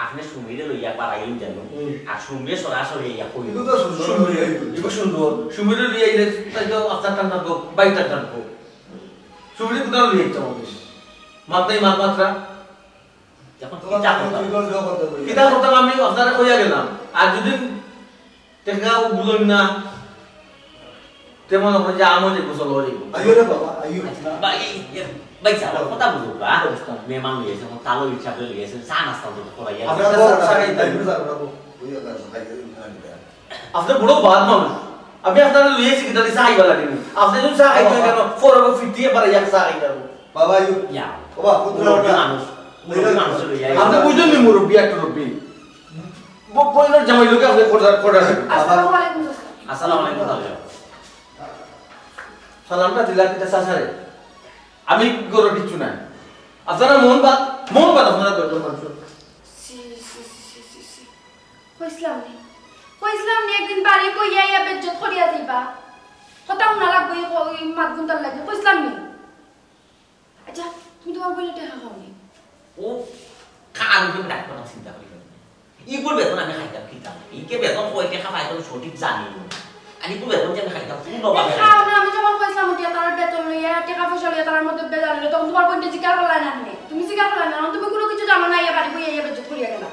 আপনি সুমিরে লইয়া পারাইন জানো। হুম। আর সুমিরে সরাসরি ইয়া কইল। কিন্তু তো সুন্দর সুমিরে, হইয়া কইল। কিন্তু সুন্দর। সুমিরে লইয়া আইলে তাই তো আপনার টান থাকবো, বাইক টান থাকবো। সুমিরে কোথাও লইয়া আইতে হবে। মাত্রাই মাত মাত্রা। এখন তোমার কিতা তো করতাম? তুই তো জোর করতে বলি। কিতা করতাম আমি আপনারে কইয়া গেলাম। আর যদি টেকা উগুলইন না, তেমন হয় যে আমও যে গোসল হয়ে যাইব। আইও রে বাবা, আইও। আচ্ছা, ভাই, এ, ভাই সাহেব, কথা বুঝো, বা? অবস্থা। মেহমান লইয়া আইছে, এখন তালো হিসাবে লইয়া আইছে, চা নাস্তা তো করাইয়া আচ্ছা, আচ্ছা, আচ্ছা, আচ্ছা, আচ্ছা। আইও, আইও, আইও। আপনি বড় বাদ মানুষ। আমি আপনারে লইয়া আইছি, কিন্তু চা খাইবা লাগেনি। আপনি যদি চা খাইতে হয় কেন? ফোর ফিফটি এবার এক চা খাইতে হবে। বাবা, আইও। ইয়া। বাবা, পুত্র মুরব্বী ওটা। মানুষ। মুরব্বী মানুষ লইয়া আইছে। আপনি বুঝলেন নি মুরব্বী, একটা মুরব্বী। ব-, বইনের জামাই লোকে আপনি খোঁড়া, খোঁড়া। আসসালামু আলাইকুম, চাচা। আসসালামু আলাইকুম, চাচা। সালামটা দিলা কিতা চাচারে? আমি গরো কিচ্ছু নাই। আপনারা মন বাদ, মন বাদ আপনারা বেতন মানুষ। ছি, ছি, ছি। কইছিলাম নি? কইছিলাম নি একদিন বাড়ি কইয়া ইয়া বেজ্জত করিয়া যাইবা? কথা হুনা লাগবো, এই ক-, এই মাত গুনতার লাগি। কইছিলাম নি? আচ্ছা, তুমি তোমার বইনে টেকা খাও নি? ও, কার উপরে ডাক্তার চিন্তা করি না। ইগুর বেতন আমি খাইতাম কিতা? ইকে বেতন কয় টেকা পাইতাম সঠিক জানি না। আর ইগুর বেতন যে আমি খাইতাম কোন অভাবে খাও না, আমি যখন কইছিলাম উঠিয়া তার বেতন লইয়া, টেকা পয়সা লইয়া তার মধ্যে বেজাল হইলো, তখন তোমার বইনটা জিকার করলা না নে। তুমি জিকার করলা না, তুমি কোনো কিছু জানো না, ইয়া বাড়ি বইয়া ইয়া বেজ্জত করিয়া গেলা।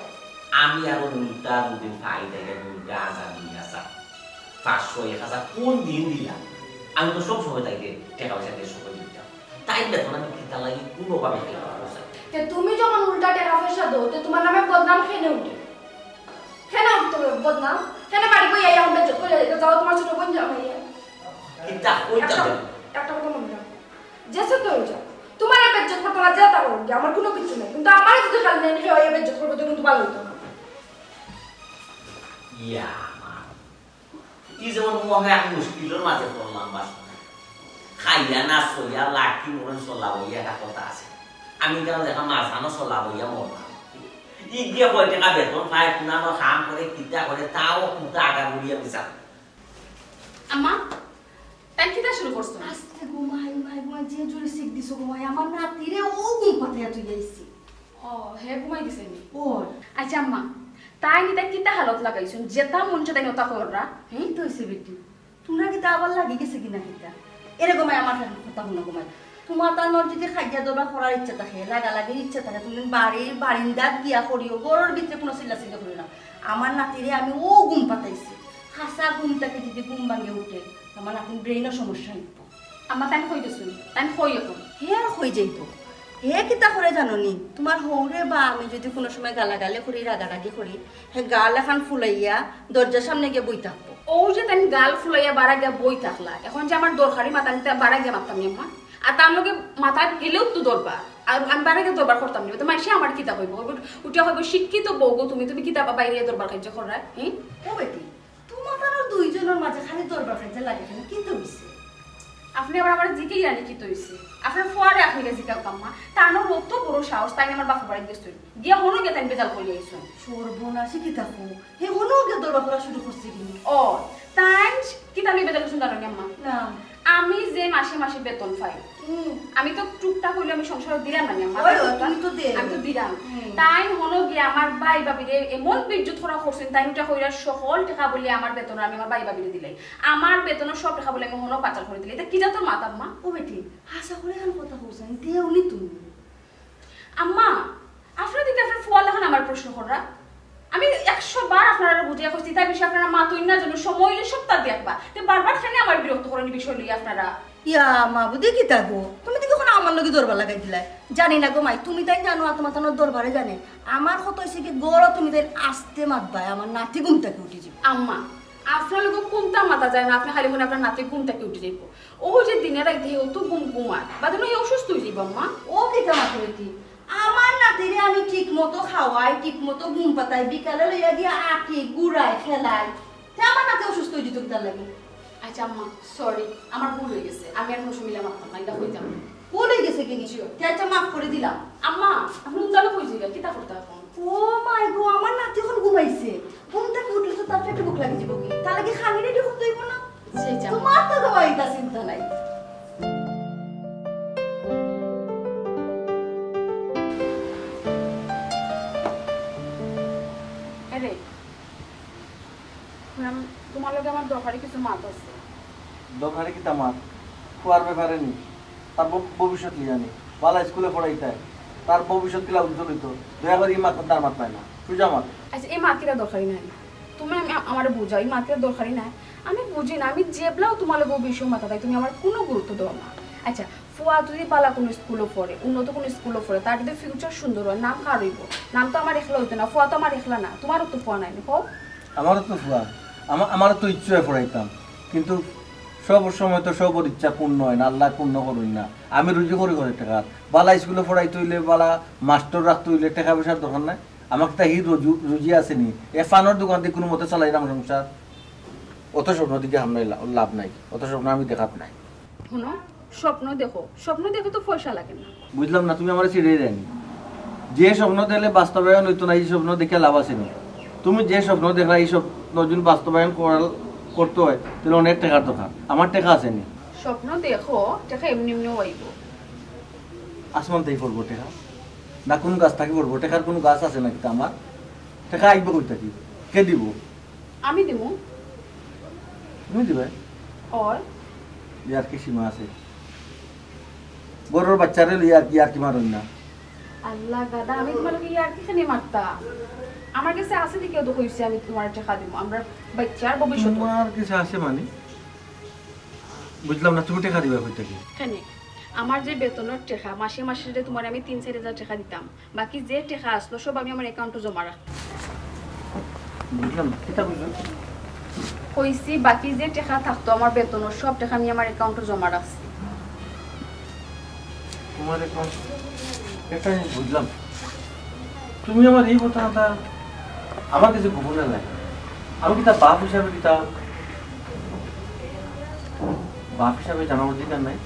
আমি আরো উল্টা দুদিন পাই, তাই উল্টা আজার দুই হাজার, পাঁচশো, এক হাজার কোন দিন দিলাম? আমি তো সব সময় তাইকে টেকা পয়সা দিয়ে সময় দিতাম। তাই বেতন আমি কিতা লাগি কোনোভাবে খাইতাম না। তে তুমি যখন উল্টা টেকা পয়সা দেও, তে তোমার নামে বদনাম কেনে উঠে? কেনে উঠতে হবে বদনাম? কেনে বাড়ি বইয়া এখন বেজ্জত করে যাইতে যাও তোমার ছোট বোন জামাইয়া? কিতা কইতাম? একটা, একটা কথা মনে রাখো, যে সে তো হয়ে যাও, তোমার এই বেজ্জত করতে আমার যেটা করো, আমার কোনো কিছু নেই, কিন্তু আমার যদি খালি নেই, কেউ এই বেজ্জত করবো, তুমি তো ভালো হইতো না। ইয়া মা, ই যেমন মহা এক মুশকিলর মাঝে পড়লাম বাসনা। খাইয়া না সইয়া লাকি মরণ চলা বইয়া একটা কথা আছে। আমি কেন দেখা মাঝানো চলা বইয়া মরলাম। ই গিয়ে কয় টাকা বেতন পায়, কুনানো কাম করে, কিতা করে, তাও কুটা আগা গুড়িয়া বিচার। আম্মা, তাই কিতা শুরু করছো? আস্তে ঘুমাই, ঘুমাই, ঘুমাই, যে জোরে শিক দিছো ঘুমাই, আমার নাতিরে ও ঘুম পাতাইয়া তুই আইছি। ও, হে ঘুমাই দিছে নি? ও। আচ্ছা আম্মা, তাই নি তাই কিতা হালত লাগাইছুন? যেটা মন চায় তাই ওটা কররা, হুম? তো হইছে বেটি, তোমরা কিতা আবার লাগি গেছে কিনা কিতা? এরে ঘুমাই, আমার কথা শুনো ঘুমাই। তোমার তার নর যদি খাইয়া দরবার করার ইচ্ছা থাকে, লাগালাগির ইচ্ছা থাকে, তুমি বাড়ির বারিন্দাত গিয়া করিও, ঘরর ভিতরে কোনো চিল্লা চিল্লি করিও না। আমার নাতিরে আমি ও ঘুম পাতাইছি, খাসা ঘুম থাকি যদি ঘুম ভাঙে উঠে, আমার নাতির ব্রেইনও সমস্যা হইব। আম্মা, তাই কই গেছুন? তাই কই এখন? হে আর কই যাইব? হে কিতা করে জানো নি? তোমার হৌরে বা আমি যদি কোনো সময় গালাগালি করি, রাগারাগি করি, হে গাল এখন ফুলাইয়া দরজার সামনে গিয়া বই থাকবো। ও যে তাই গাল ফুলাইয়া বারা গিয়া বই থাকলা, এখন যে আমার দরকারি মাত আমি তা বারা গিয়া মাততাম নি আম্মা। আর তার লগে মাথা গেলেও তো দরবার, আর আমি বারা গিয়া দরবার করতাম নি, তো মাইনষে আমার কিতা কইব? কইব, উঠিয়া কইব, "শিক্ষিত বউ গো তুমি, তুমি কিতা বা বাইরে দরবার কার্য কররা, হ্যাঁ?" ও বেটি, তোমার তার দুইজনের মাঝে খালি দরবার কার্য লাগে কেন? কিতা হইছে? আপনি আবার আমার জিকে ইয়ানি কিতা হইছে? আপনার ফুয়ারে আপনি গিয়া জিকাও কাম্মা, তানোর অত বড় সাহস, তাই আমার বাপের বাড়ি গেছুন, গিয়া হনো গিয়া তাই বেজাল করিয়া আইছুন। সর্বনাশী কিতা কও? হে হনো গিয়া দরবার করা শুরু করছে কিনি? ও, তাই কিতা আমি বেজাল করছুন জানো নি আম্মা? না। আমি যে মাসে মাসে বেতন পাই, হুম। আমি তো টুকটাক হইলে আমি সংসারো দিলাম না নি আম্মা। ওই, ওই, তুমি তো দে। আমি তো দিলাম। হুম। তাই হনো গিয়া আমার ভাই ভাবিরে এমন বেইজ্জত করা করছুন, তাই উঠা কইরা সকল টাকা বলে আমার বেতন আমি আমার ভাই ভাবিরে দিলাই। আমার বেতনর সব টাকা বলে আমি হনো পাচার করে দিলাই। এটা কিতা তোর মাত আম্মা? ও বেটি, হাছা করে এখন কথা কইছাইন, দেও নি তুমি। আম্মা, আপনারা দিকে আপনার ফুয়া লাখান আমার প্রশ্ন কররা। আমি একশো বার আপনারা বুঝিয়া কইছি, তাই বিষয়ে আপনারা মাতইন না, যেন সময় হইলে সপ্তাহ দিয়ে একবার। তে বারবার কেনে আমার বিরক্ত করেন এই বিষয় লইয়া আপনারা। ইয়া মাবুদি, কিতা গো? তুমি তো কখনো আমার লগে দরবার লাগাই দিলাই। জানি না গো মাই, তুমি তাই জানো, আত্মা তানোর দরবারে জানে। আমার কথা হইছে কি, গরো তুমি তাই আস্তে মাতবায়, আমার নাতি ঘুম থাকি উঠি যাবে। আম্মা, আপনার লগে কুন্তা মাতা যায় না, আপনে খালি মনে আপনার নাতি ঘুম থাকি উঠি যাইবো। ও যে দিনে রাইতে হে অত ঘুম ঘুমায়, বাদে নয় অসুস্থ অই যাইবো আম্মা। ও কিতা মাতো বেটি, আমার নাতিরে আমি ঠিক মতো খাওয়াই, ঠিক মতো ঘুম পাতাই, বিকালে লইয়া গিয়া আটি, ঘুরাই, খেলাই। তে আমার নাতি অসুস্থ অই যাইতো কিতার লাগি? আচ্ছা আম্মা, sorry, আমার ভুল অই গেছে, আমি আর কোনো সময় মাততাম না, ইটা কইতাম না। ভুল অই গেছে কিনি? জি। তে আচ্ছা, মাফ করি দিলাম। আম্মা, আপনে উতালো কই যাইরা, কিতা করতা এখন? ও মাই গো, আমার নাতি এখন ঘুমাইছে। ঘুম থাকি উঠলে তো তার পেটো ভুক লাগি যাইবোগি। তার লাগি খানি ready করতে অইবো না? জি, জি, আম্মা। তোমার তো ঘুমাইতা চিন্তা নাই। এরে, ম্যাম, তোমার লগে আমার দরকারি কিছু মাত আছে। দরকারি কিতা মাত? ফুয়ার ব্যাপারে নি, তার ভ-, ভবিষ্যৎ লইয়া নি। বালা স্কুলে পড়াইতায়, তার ভবিষ্যৎ কিলা উজ্জ্বল অইতো। দয়া করি ই মাত আর মাতবায় না, সুজা মাত। আচ্ছা, ই মাত কিতা দরকারি নায়? তুমি আমি, আমারে বুঝাও, ই মাত কিতা দরকারি নায়? আমি বুঝি না, আমি যেবলাও তোমার লগে ও বিষয়ে মাতাই, তুমি আমার কোনো গুরুত্ব দেও না। আচ্ছা, ফুয়া যদি বালা কোনো স্কুলো পড়ে, উন্নত কোনো স্কুলো পড়ে, তার যদি future সুন্দর অয়, নাম কার অইবো? নাম তো আমার একলা অইতো না, ফুয়া তো আমার একলা না, তোমারও তো ফুয়া নাই নি, কও? আমারও তো ফুয়া, আমা-, আমারও তো ইচ্ছা অয় পড়াইতাম, কিন্তু সব সময় তো সবর ইচ্ছা পূর্ণ অয় না, আল্লাহ পূর্ণ করইন না। আমি রুজি করি করি টেকা, বালা স্কুলো পড়াইতে অইলে, বালা মাস্টর রাখতে অইলে টেকা পয়সার দরকার নাই। আমার কিতা হি রুজি, রুজি আছে নি? এ ফানর দোকান দি কোনো মতে চালাইরাম সংসার? অত স্বপ্ন দেখি হামনাই লা-, লাভ নাই, অত স্বপ্ন আমি দেখাত নাই। হুনো, স্বপ্ন দেখো, স্বপ্ন দেখো তো পয়সা লাগে না। বুঝলাম না, তুমি আমারে ছিড়াই দেয়নি। যে স্বপ্ন দেখলে বাস্তবায়ন অইতো না, ই স্বপ্ন দেখে লাভ আছে নি? তুমি যে স্বপ্ন দেখলা, ই স্বপ্ন যদি বাস্তবায়ন করার, করতে অয়, তাইলে অনেক টেকার দরকার। আমার টেকা আছে নি? স্বপ্ন দেখো, টেকা এমনি এমনিও আইবো। আসমান থাকি পড়বো টেকা? না কোনো গাছ থাকি পড়বো? টেকার কোনো গাছ আছে নাকি তো আমার? টেকা আইবো কই থাকি? কে দিবো? আমি দিমু। তুমি দিবায়? অয়। ইয়ার্কি সীমা আছে। ঘরর বাইচ্চারে লইয়া ইয়ার্কি মারইন না। আল্লাহ গাদা, আমি তোমার লগে ইয়ার্কি কেনে মারতাম? আমার গেছে আছে দেখি তো কইছি আমি তোমার টেকা দিমু। আমরার বাইচ্চার ভবিষ্যৎ। তোমার গেছে আছে মানে? বুঝলাম না, তুমি টেকা দিবায় কই থাকি? কেনে? আমার যে বেতনর টেকা, মাসে মাসে যে তোমার আমি তিন চাইর হাজার টেকা দিতাম, বাকি যে টেকা আছলো সব আমি আমার অ্যাকাউন্টো জমা রাখছি। বুঝলাম না, কিতা বুঝলাম? কইছি, বাকি যে টেকা থাকতো আমার বেতনর, সব টেকা আমি আমার অ্যাকাউন্টো জমা রাখছি। তোমার অ্যাকাউন্ট? একটা জিনিস বুঝলাম না। তুমি আমার ই কথাটা আমার কাছে গোপনে লাগে। আমি কিতা বাপ হিসাবে কিতা বাপ হিসাবে জানার অধিকার নাই?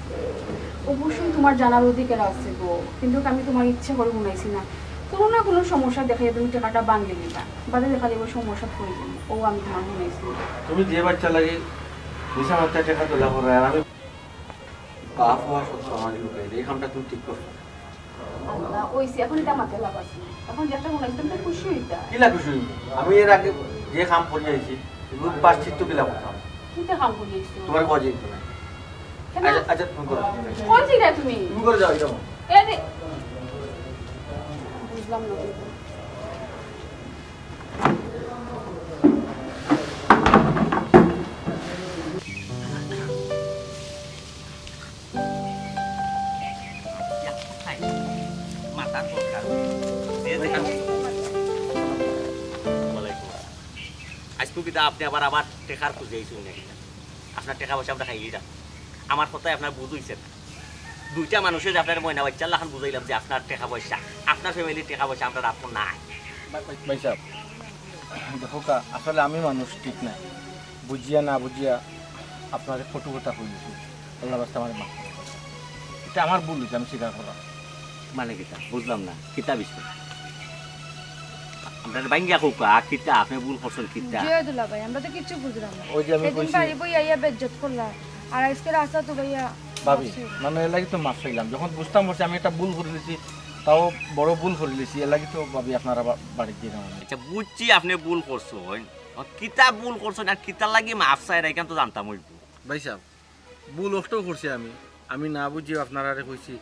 অবশ্যই তোমার জানার অধিকার আছে গো, কিন্তু আমি তোমার ইচ্ছা করি হুনাইছি না। কোনো না কোনো সমস্যা দেখাইয়া তুমি টেকাটা ভাঙ্গি নিবা, বাদে দেখা যাইবো সমস্যাত পড়ি যাইবো। ও আমি তোমার হুনাইছি না। তুমি যে বাইচ্চার লাগি মিছা মাতিয়া টেকা তুলা করো, আর আমি বাপ অওয়ার সত্ত্বেও আমার লুকাই, এই কামটা তুমি ঠিক করছো না। আল্লাহ, অইছে, এখন ইতা মাতিয়া লাভ আছে না। এখন যেটা মনে হয়, তুমি তো খুশি অইতা। কিলা খুশি অইবো? আমি এর আগে যে কাম করি আইছি, এগুলো পাঁচশিত্ত কিলা করতাম। কিতা কাম করি আইছো? তোমার কাজে দিত না। কেন? আচ্ছা, আচ্ছা, তুমি করো। কোন জায়গায় তুমি? তুমি করে যাও, এটা আমার। এ দে-, বুঝলাম না। মাথার দরকার। যে যেখানে ওয়ালাইকুম আসসালাম। আজকে কিতা আপনি আবার, আবার টেকার খুঁজে আইছেন নাকি? আপনার টেকা পয়সা আমরা খাইয়ে যান। আমার কথায় আপনার বুঝ হইছে না। দুইটা মানুষের আপনার ময়না বাচ্চার লাখান বুঝাইলাম যে আপনার টেকা পয়সা, আপনার ফ্যামিলির টেকা পয়সা আমরা রাখবো না। ভাই সাহেব, দেখো কা, আসলে আমি মানুষ ঠিক না, বুঝিয়া না বুঝিয়া আপনারে কটু কথা কইছি। আল্লাহ বাস্তে আমারে মাফ করে দেন। এটা আমার ভুল হইছে, আমি স্বীকার করলাম। মানে কিতা? বুঝলাম না। কিতা বিষয়? আমরা ভাঙ্গিয়া কউক্কা, কিতা? আপনি ভুল করছেন কিতা? জি, দুলা ভাই, আমরা তো কিচ্ছু বুঝলাম না। ওই যে আমি সেদিন কইছি বাড়ি বই আইয়া বেজ্জত করলা, আর আজকে রাস্তা তো ভাইয়া ভাবি, মাফ চাইলাম। মানে এর লাগি তো মাফ চাইলাম। যখন বুঝতাম পারছি আমি একটা ভুল করে দিছি, তাও বড় ভুল করে দিছি, এর লাগি তো ভাবি আপনারা বা-, বাড়িত দিলাম আমি। আচ্ছা, বুঝছি আপনি ভুল করছেন। কিতা ভুল করছেন আর কিতার লাগি মাফ চাইরা, ইখান তো জানতাম অইবো। ভাই সাহেব, ভুল অষ্টাও করছি আমি। আমি না বুঝিয়া আপনারারে কইছি,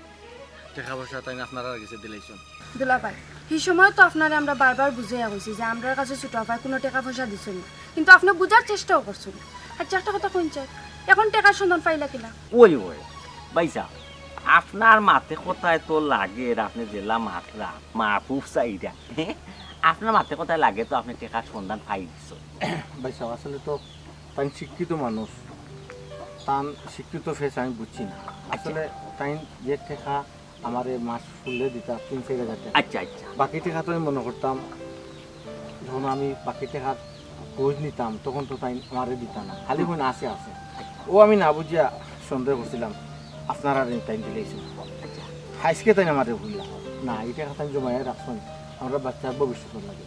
টেকা পয়সা তাইন আপনারার গেছে দিলাইছইন। দুলা ভাই, হি সময় তো আপনারে আমরা বারবার বুঝাইয়া কইছি যে আমরার কাছে ছোট আফায় কোনো টেকা পয়সা দিছইন না, কিন্তু আপনি বুঝার চেষ্টাও করছইন না। আচ্ছা, একটা কথা কইন চাই, এখন টেকার সন্ধান পাইলা কিলা? ওই, ওই, ভাই সাহেব, আপনার মাতে কথায় তো লাগে, আপনি জেলা মাতরা, মাহফুজ সাইডা। আপনার মাতে কথায় লাগে তো আপনি টেকার সন্ধান পাই দিছইন। ভাই সাহেব, আসলে তো তাইন শিক্ষিত মানুষ, তান শিক্ষিত ফেস আমি বুঝছি না। আসলে তাইন যে টেকা আমারে মাস ফুলে দিতা তিন চাইর হাজার টেকা, আচ্ছা, আচ্ছা। বাকি টেকা তো আমি মনে করতাম, যখন আমি বাকি টেকার খোঁজ নিতাম, তখন তো তাইন আমারে দিতা না, খালি কইন আছে, আছে। ও আমি না বুঝিয়া সন্দেহ করছিলাম, আপনারা তাইন দিলাইছইন। আচ্ছা। আইজকে তাইন আমারে ভুললা না, এই টেকা তাইন জমাইয়া রাখছইন, আমরা বাচ্চার ভবিষ্যতর লাগি।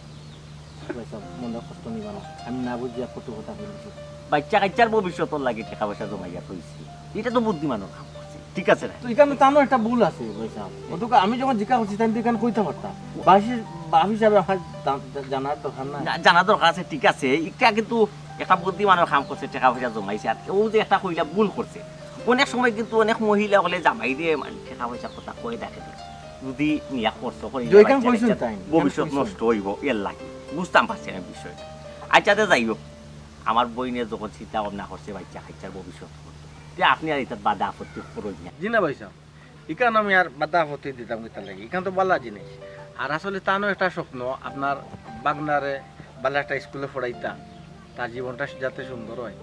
ভাইসাব, মনে কষ্ট নিবা না, আমি না বুঝিয়া কত কথা বলছি। বাচ্চা কাচ্চার ভবিষ্যতর লাগি টেকা পয়সা জমাইয়া থইছি, ইটা তো বুদ্ধিমানর কাম করছে, ঠিক আছে না? তো ইখানো তানও একটা ভুল আছে ভাইসাব। অতকা আমি যখন জিজ্ঞাসা করছি, তাইন তো ইখান কইতা পারতা। বাফি-, বাফ হিসাবে আমার জা-, জা-, জানার দরকার নাই। না, জানার দরকার আছে, ঠিক আছে। ইটা কিন্তু একটা বুদ্ধিমানর কাম করছে, টেকা পয়সা জমাইছে। আর ও যে একটা কইলা ভুল করছে, অনেক সময় কিন্তু অনেক মহিলা অকলে জামাইরে মানে টেকা পয়সা কথা কই দেখে দে। যদি নিয়া খরচ করি যে ওইখান কইছইন তাই, ভবিষ্যৎ নষ্ট অইবো, এর লাগি। বুঝতাম পারছি আমি বিষয়টা। আচ্ছা, তে যাই হোক, আমার বইনে যখন চিন্তা ভাবনা করছে বাচ্চা কাচ্চার ভবিষ্যৎ করতো, তে আপনি আর ইতাত বাধা আপত্তি করইন না। জি না ভাইসাব, ইখান আমি আর বাধা আপত্তি দিতাম কিতার লাগি, ইখান তো বালা জিনিস। আর আসলে তানও একটা স্বপ্ন, আপনার বাগনারে বালা একটা স্কুলে পড়াইতা, তার জীবনটা যাতে সুন্দর হয়,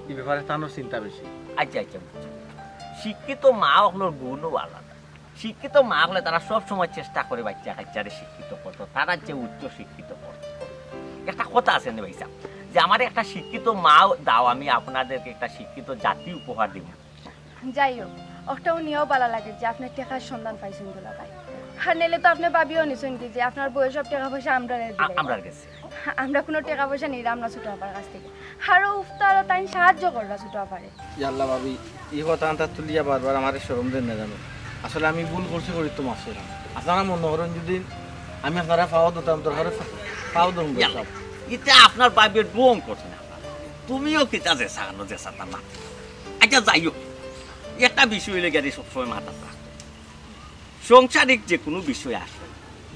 এই ব্যাপারে তানও চিন্তা বেশি। আচ্ছা, আচ্ছা, বুঝছি। শিক্ষিত মা অকলর গুণও আলাদা। শিক্ষিত মা অকলে তারা সব সময় চেষ্টা করে বাচ্চা কাচ্চারে শিক্ষিত করতো, তারা যে উচ্চ শিক্ষিত করতো। একটা কথা আছে না ভাইসাব, যে আমারে একটা শিক্ষিত মা দাও, আমি আপনাদেরকে একটা শিক্ষিত জাতি উপহার দিব। যাই হোক, অকটাও নিয়াও বালা লাগে যে আপনে টেকার সন্ধান পাইছইন দুলাভাই। আর নাইলে তো আপনে ভাবিয়াও নিছইন কি যে আপনার বউয়ে সব টেকা পয়সা আমরারে দিলাইবো। আমরার গেছে। আমরা কুনু টেকা পয়সা নিরাম না ছোট আপার কাছ থাকি। আরো উফতা আরো তাইন সাহায্য কররা ছোট আপারে। ইয়াল্লা ভাবি, ই কথা আনতা তুলিয়া বারবার আমারে শরম দেন না জানো। আসলে আমি ভুল করছি করি তো মাফ চাইলাম। আপনারা মনো করইন যদি আমি আপনারার পাও ধরতাম, দরকারে পাও ধরমু ইয়াল্লা, ভাইসাব। ইতা আপনার ভাবিয়ে ঢং করছে না। তুমিও কিতা যে সাগানো যে সাতা মাত। আচ্ছা, যাই হোক, একটা বিষয় অইলে গেলে সবসময় মাথাত রাখতে। সাংসারিক যে কুনু বিষয় আসে,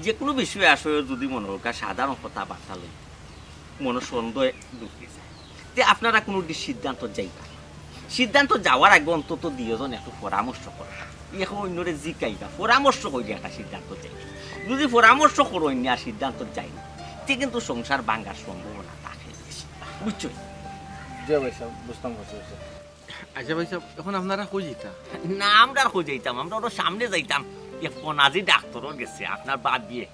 যে কুনু বিষয় আসে, যদি মনো করইন সাধারণ কথাবার্তা লই, মনো সন্দেহ ঢুকি যায়। তে আপনারা কুনুটি সিদ্ধান্ত যাইবা। সিদ্ধান্ত যাওয়ার আগে অন্তত দুইজন একটু পরামর্শ করবা। এখন অইন্যরে জিকাইবা, পরামর্শ করিয়া একটা সিদ্ধান্ত যাইবা। যদি পরামর্শ করইন না আর সিদ্ধান্ত যাইন না, তে কিন্তু সংসার ভাঙ্গার সম্ভাবনা থাকে বেশি। বুঝছো? জি ভাইসাব, বুঝতাম পারছি, বুঝছি। আচ্ছা ভাইসাব, এখন আপনারা কই যাইতা? না, আমরা আর কই যাইতাম, আমরা অনো সামনে যাইতাম। এক বনাজি ডাক্তরর গেছে, আপনার ভাবিয়ে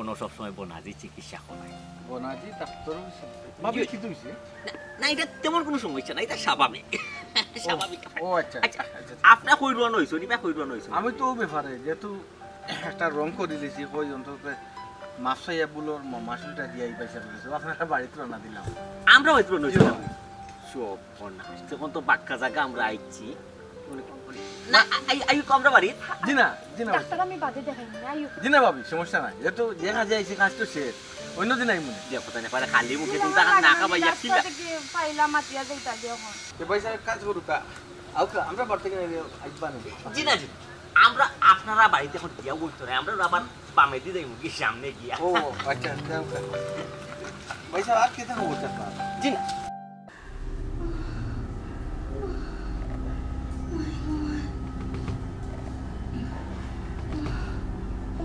অনো সবসময় বনাজি চিকিৎসা করায়। বনাজি ডাক্তরর গেছে? ভাবি, জি। কিতা অইছে? না, না, ইটা তেমন কুনু সমস্যা না, ইটা স্বাভাবিক। স্বাভাবিক। ও আচ্ছা, আচ্ছা, আচ্ছা। আপনে কই রওয়ানা অইছইন, ইবা কই রওয়ানা অইছইন? আমি তো অউ ব্যাপারে, যেহেতু একটা রং করি দিছি, কই অন্তত মাফ চাইয়া ভুলর ম-, মাসুলটা দিয়া এই পয়সা করেছে, আপনারা বাড়িত রওনা দিলাম। আমরা বাড়িত রওনা অইছি। সব অনা। তখন তো বাক্কা জাগা আমরা আইছি। না, আই, আই, আমরা বাড়িত। জি না, জি না। ডাক্তার আমি বাদে দেখাইমু, আইও। জি না ভাবি, সমস্যা নাই। এ তো দেখা যায়, সে কাজ তো শেষ। অন্য দিন আইমু নে। দেখো, তাই না পারে খালি মুখে তুমি তাহার না খাবাইয়া রাস্তা কিলা। থাকি পাইলা মাতিয়া যাইতা গিয়া এখন। এ ভাই সাহেব, কাজ করুকা। আউকা, আমরা বাড়ি থাকি আইবা না। জি না, জি না। আমরা আপনারা বাড়িত এখন গিয়া বইতো না, আমরা আবার বামেদি যাইমু কি সামনে গিয়া। ও, আচ্ছা, যাউকা। ভাই সাহেব, আর কিতা খবর আপনার? জি না।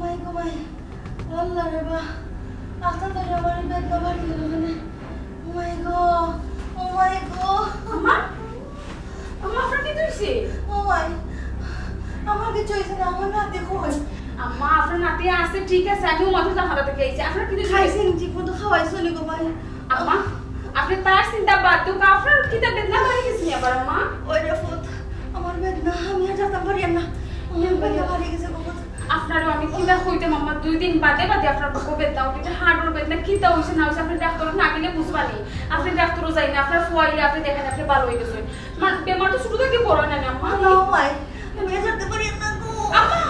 মাই গো মাই, আল্লাহ রে বা, আস্তা তো আমার বেদনা বাড়ি গেল কেনে? মাই গো, ও মাই গো। আম্মা, আম্মা, আপনার কিতা অইছে? ও মাই, আমার কিচ্ছু অইছে না, আমার নাতি কই? আম্মা, আপনার নাতি আছে, ঠিক আছে, আমিও মাত্র জামালপুর থাকি আইছি। আপনার কিতা অইছে? খাইছেন, ঠিক মতো খাওয়াইছো নি গো মাই? আম্মা, আপনে তার চিন্তা বাদ দেউক্কা, আপনার কিতা বেদনা বাড়ি গেছে নি আবার, আম্মা? ওই রে পুত, আমার বেদনা, আমি আর যাইতাম পারি না। আমার বেদনা বাড়ি গেছে গো পুত। আপনারে আমি কিতা কইতাম আম্মা, দুই দিন বাদে বাদে আপনার বুকো বেদনা উঠে, হাড়র বেদনা, কিতা অইছে না অইছে, আপনে ডাক্তারো না গেলে বুঝবা নি। আপনে ডাক্তারো যাইন না, আপনার ফুয়াইরে আপনে দেখাইন, আপনে ভালা অই গেছইন। মা, বেমার তো ছোট থাকি বড় অয় না নি, আম্মা। না, মাই, আমি আর যাইতাম পারি না গো। আম্মা,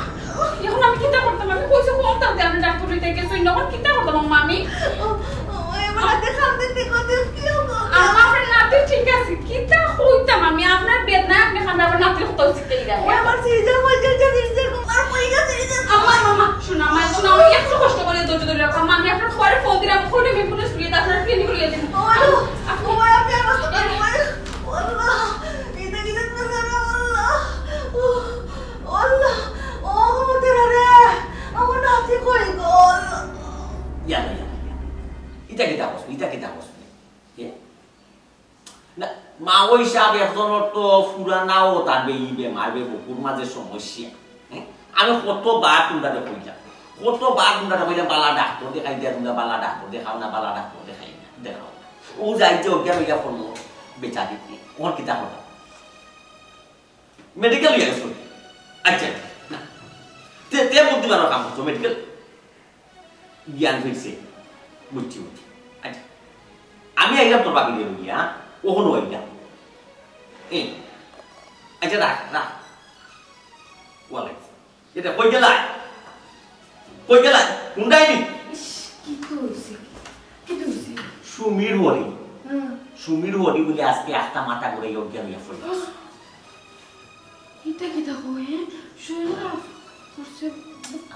এখন আমি কিতা করতাম? আমি কইছি কম দাম দিয়ে আমি ডাক্তার লইতে গেছি, অখন কিতা করতাম আম্মা আমি? ও, ও, এবার আগে সামনে দেখো, দেখো, কি হবো? আম্মা, আপনার নাতি ঠিক আছে, কিতা কইতাম আমি? আপনার বেদনা আপনে খান, আবার নাতির কথা হচ্ছে কি রে? ও, আমার সিজার হয়ে গেছে, সিজার, আমার হয়ে গেছে, সিজার। আম্মা, আম্মা, শোনো, আম্মা, শোনো, আমি একটু কষ্ট করে ধৈর্য ধরে রাখো। আম্মা, আমি আপনার ঘরে ফোন দিলাম, ফোনে আমি ফোনে শুয়ে আপনার ক্লিনিক খুলে দিন। ও, ও, ও, আপনি আমার সাথে ঘুমায়। ও আল্লাহ, এটা কি দেখতেছে না? ও আল্লাহ, ও, ও আল্লাহ, ও, ও, তেরা রে, আমার নাতি কই গো? ইয়াল্লা, ইয়াল্লা, ইয়াল্লা। ইটা কিতা করছো? ইটা কিতা করছো? এ? না, মাওই সাব একজনর তো পুরানাও তার বে-, ই বেমার বে বুকুর মাঝে সমস্যা। হ্যাঁ? আমি কতবার তুমরারে কইলাম, কতবার তুমরারে কইলাম, বালা ডাক্তর দেখাই দিয়া তুমরা, বালা ডাক্তর দেখাও না, বালা ডাক্তর দেখাই না, দেখাও না। ও যাই যে অজ্ঞান অইয়া পড়লো, বেচারি, ওর কিতা করবা? মেডিকেল লইয়া গেছো? আচ্ছা, না। তে, তে বুদ্ধিমানর কাম করছো, মেডিকেল জ্ঞান ফিরছে। বুঝছি, বুঝছি। আচ্ছা, আমি আইলাম তোর বাকি দিয়ে গিয়া, ওখানে আইলাম। এই, আচ্ছা, রাখ, রাখ। ওয়ালাইকুম। এটা কই গেলা? কই গেলা? কোনটাই নি? ইস, কিতা অইছে? কিতা অইছে? সুমির হরি। হুম। সুমির হরি বলে আজকে একটা মাথা ঘুরে অজ্ঞান হইয়া পড়ে। ইটা কিতা কয়, হ্যাঁ? শরীর খারাপ করছে।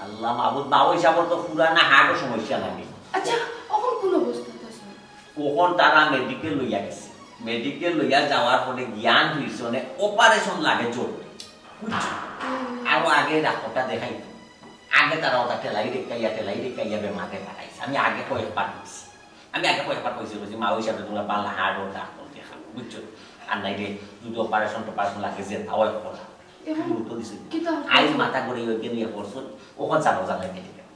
আল্লাহ মাবুদ, বাবু হিসাবর তো পুরানা হার্টও সমস্যা লাগে। আচ্ছা, অখন কোন অবস্থা তো স্যার? অখন তারা মেডিকেল লইয়া গেছে। মেডিকেল লইয়া যাওয়ার পরে জ্ঞান ফিরছে, মানে অপারেশন লাগে জরুরি। বুঝছো? হুম। আরো আগে ডাক্তারটা দেখাইতো। আগে তারা ওটা ঠেলাই রেখাইয়া, ঠেলাই রেখাইয়া বেমারে লাগাইছে। আমি আগে কয়েকবার কইছি। আমি আগে কয়েকবার কইছি, কইছি, "মা, ওই সাথে তোমরা পারলে হার্ট ও ডাক্তার দেখাও, বুঝছো? আর নাই রে, যদি অপারেশন টপারেশন লাগে যে, তাও এক কথা।" এখন গুরুত্ব দিছে। কিতা হচ্ছে? আইজ মাথা ঘুরে ওই নিয়ে পড়ছো, ওখান চালো জানাই মেডিকেল।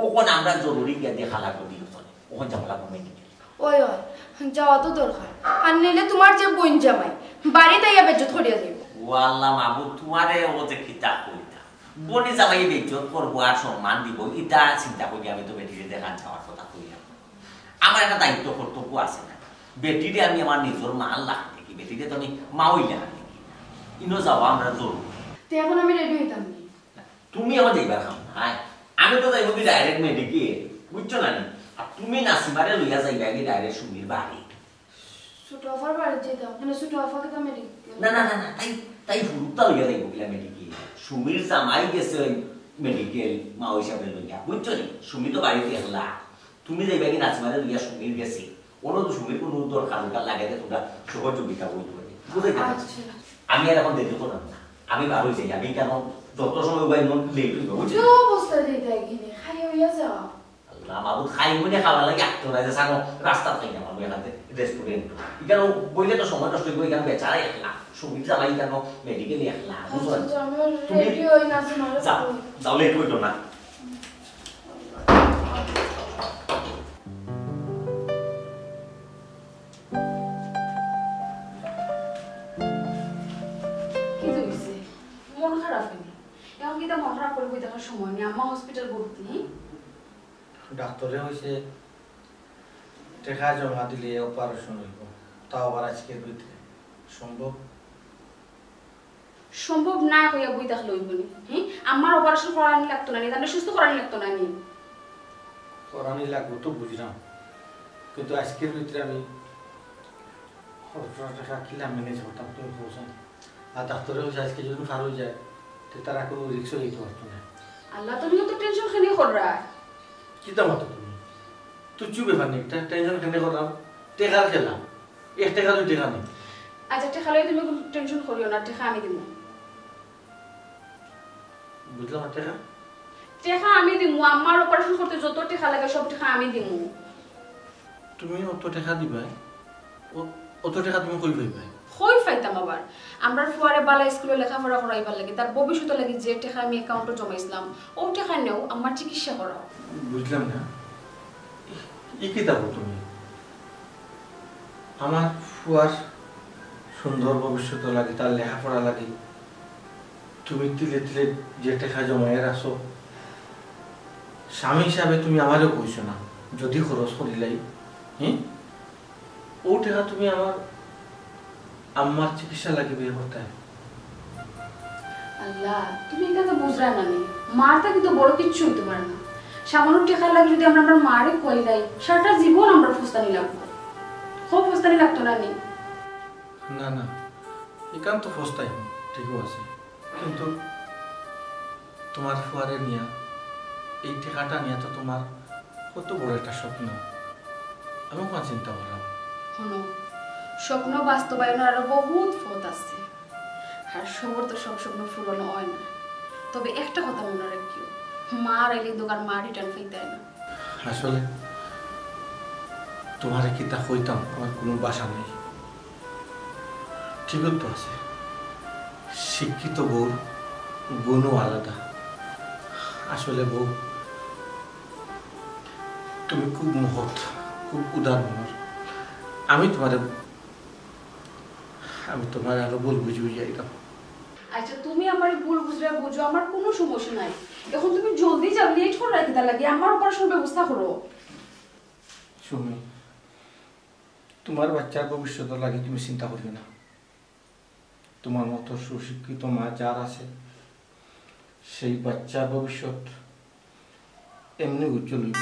ওখান আমরা জরুরি গিয়া দেখা লাগবো দিয়ে চলে। ওখান যাওয়া লাগবো মেডিকেল। ওই, ওই, যাওয়া তো দরকার। আর নিলে তোমার যে বোন জামাই, বাড়িত আইয়া বেজ্জত করিয়া যাইব। ও আল্লাহ মাবুদ, তোমারে ও যে কিতা কইতা। বনি জামাই বেজ্জত করবো আর সম্মান দিব, ইটা চিন্তা করি আমি তো বেটিরে দেখান যাওয়ার কথা কইলাম। আমার একটা দায়িত্ব কর্তব্য আছে না? বেটিরে আমি আমার নিজর মার লাখান দেখি, বেটিরে তো আমি মাওই লাখান দেখি। ইনো যাওয়া আমরা জরুরি। তে এখন আমি রেডি হইতাম নি? তুমি আমার যাইবার কাম নাই। আমি তো যাইব কি ডাইরেক্ট মেডিকেল, বুঝছো না নি? আর তুমি নাসিমারে লইয়া যাইবা কি ডাইরেক্ট সুমির বাড়ি। ছোট আফার বাড়িত যাইতাম, মানে ছোট আফা কিতা মেডিকেল? না, না, না, না, তাই, তাই হুরুতা লইয়া যাইব কিলা মেডিকেল? সুমির জামাই গেছে ওই মেডিকেল, মা ওই হিসাবে লইয়া, বুঝছো নি? সুমি তো বাড়িত একলা, তুমি যাইবা কি নাসিমারে লইয়া সুমির গেছে? ওরও তো সুমির কোনো দরকার দরকার লাগে যে তোমরা সহযোগিতা করতে পারে, বুঝাই পারছি? আচ্ছা। আমি আর এখন দেরি করলাম না, আমি বার হয়ে যাই, আমি কেন যত সময় উবাই মন লেট হইব, বুঝছো? কি অবস্থা দিতে এখানে? খালি হইয়া যাও। আল্লাহ মাবুদ, খাই মনে খাওয়া লাগে, আটকে না যে সানো রাস্তা খাই না, আমি এখান থেকে রেস্টুরেন্ট। এখানে বইলে তো সময় নষ্ট হইব, এখানে বেচারা একলা, সুমির জামাই কেন মেডিকেল একলা, বুঝছো? আচ্ছা, আচ্ছা, আমি তুমি রেডি হই না, তোমার যাও, যাও, লেট হইতো না। কি হইছে? মন খারাপ কেনে? এখন কিতা মন খারাপ করি বই থাকার সময় নেই, আম্মা হসপিটাল ভর্তি। ডাক্তারে কইছে টেকা জমা দিলে অপারেশন হইব, তাও আবার আজকের ভিতরে। সম্ভব? সম্ভব না কইয়া বই থাকলে হইব নি? হ্যাঁ, আমার অপারেশন করানি লাগতো না নি, তাহলে সুস্থ করানি লাগতো না নি? করানি লাগবো তো বুঝলাম, কিন্তু আজকের ভিতরে আমি অত টেকা কিলা ম্যানেজ করতাম তুমি কও চাইন? আর ডাক্তারে কইছে আজকে যদি ফার হয়ে যায়, তো তারা কোনো রিস্কও নিতে পারতো না। আল্লাহ, তুমি তো টেনশন কেনে কররা? কিতা মাতো তুমি? তুচ্ছ ব্যাপার নি, টেনশন কেনে করলাম? টেকার খেলা, এক টেকা দুই টেকা নি। আচ্ছা, টেকা লইয়া তুমি কোনো টেনশন করিও না, টেকা আমি দিমু। বুঝলাম, আর টেকা? টেকা আমি দিমু, আমার অপারেশন করতে যত টেকা লাগে সব টেকা আমি দিমু। তুমি অত টেকা দিবায়? অত টেকা তুমি কই পাইবায়? কই পাইতাম আবার? আমরার ফুয়ারে বালা স্কুলে লেখাপড়া করাইবার লাগি, তার ভবিষ্যতে লাগি যে টেকা আমি অ্যাকাউন্টে জমাইছিলাম, ও টেকা নেও, আমার চিকিৎসা করাও। বুঝলাম না, ই কিতা কও তুমি? আমার ফুয়ার সুন্দর ভবিষ্যত লাগি, তার লেখাপড়া লাগি তুমি তিলে তিলে যে টেকা জমাইয়া রাখছো, স্বামী হিসাবে তুমি আমারেও কইছো না, যদি খরচ করিলাই, হুম? ও টেকা তুমি আমার আম্মার চিকিৎসা লাগি ব্যয় করতায়। আল্লাহ, তুমি ইটা তো বুঝরায় না নি। মার থাকি তো বড় কিচ্ছু হইতে পারে না। সামান্য টেকার লাগি যদি আমরা আমরার মারে খুয়াইলাই, সারাটা জীবন আমরার ফুস্তানি লাগবো। খুব ফুস্তানি লাগতো না নি? না, না, ইখান তো ফুস্তাই, ঠিকও আছে। কিন্তু তোমার ফুয়ারে নিয়া, এই টেকাটা নিয়া তো তোমার কত বড় একটা স্বপ্ন। আমি ওখান চিন্তা করলাম। হুনো, স্বপ্ন বাস্তবায়নের আরো বহুত পথ আছে। আর সবর তো সব স্বপ্ন পূরণ হয় না। তবে একটা কথা মনে রাখিও, মা হারাইলে দোকান মা রিটার্ন পাইতায় না। আসলে তোমারে কিতা কইতাম, আমার কোনো ভাষা নেই। ঠিকই তো আছে, শিক্ষিত বউর গুণও আলাদা। আসলে বউ, তুমি খুব মহৎ, খুব উদার মনের। আমি তোমারে, আমি তোমারে আরো ভুল বুঝি বুঝি আইলাম। আচ্ছা, তুমি আমারে ভুল বুঝলে বুঝো, আমার কোনো সমস্যা নাই। এখন তুমি জলদি যাও, লেট করো রাখি, তার লাগি আমার অপারেশন ব্যবস্থা করো। সুমি, তোমার বাচ্চার ভবিষ্যতের লাগি তুমি চিন্তা করিও না। তোমার মতো সুশিক্ষিত মা যার আছে, সেই বাচ্চার ভবিষ্যৎ এমনি উজ্জ্বল হইব।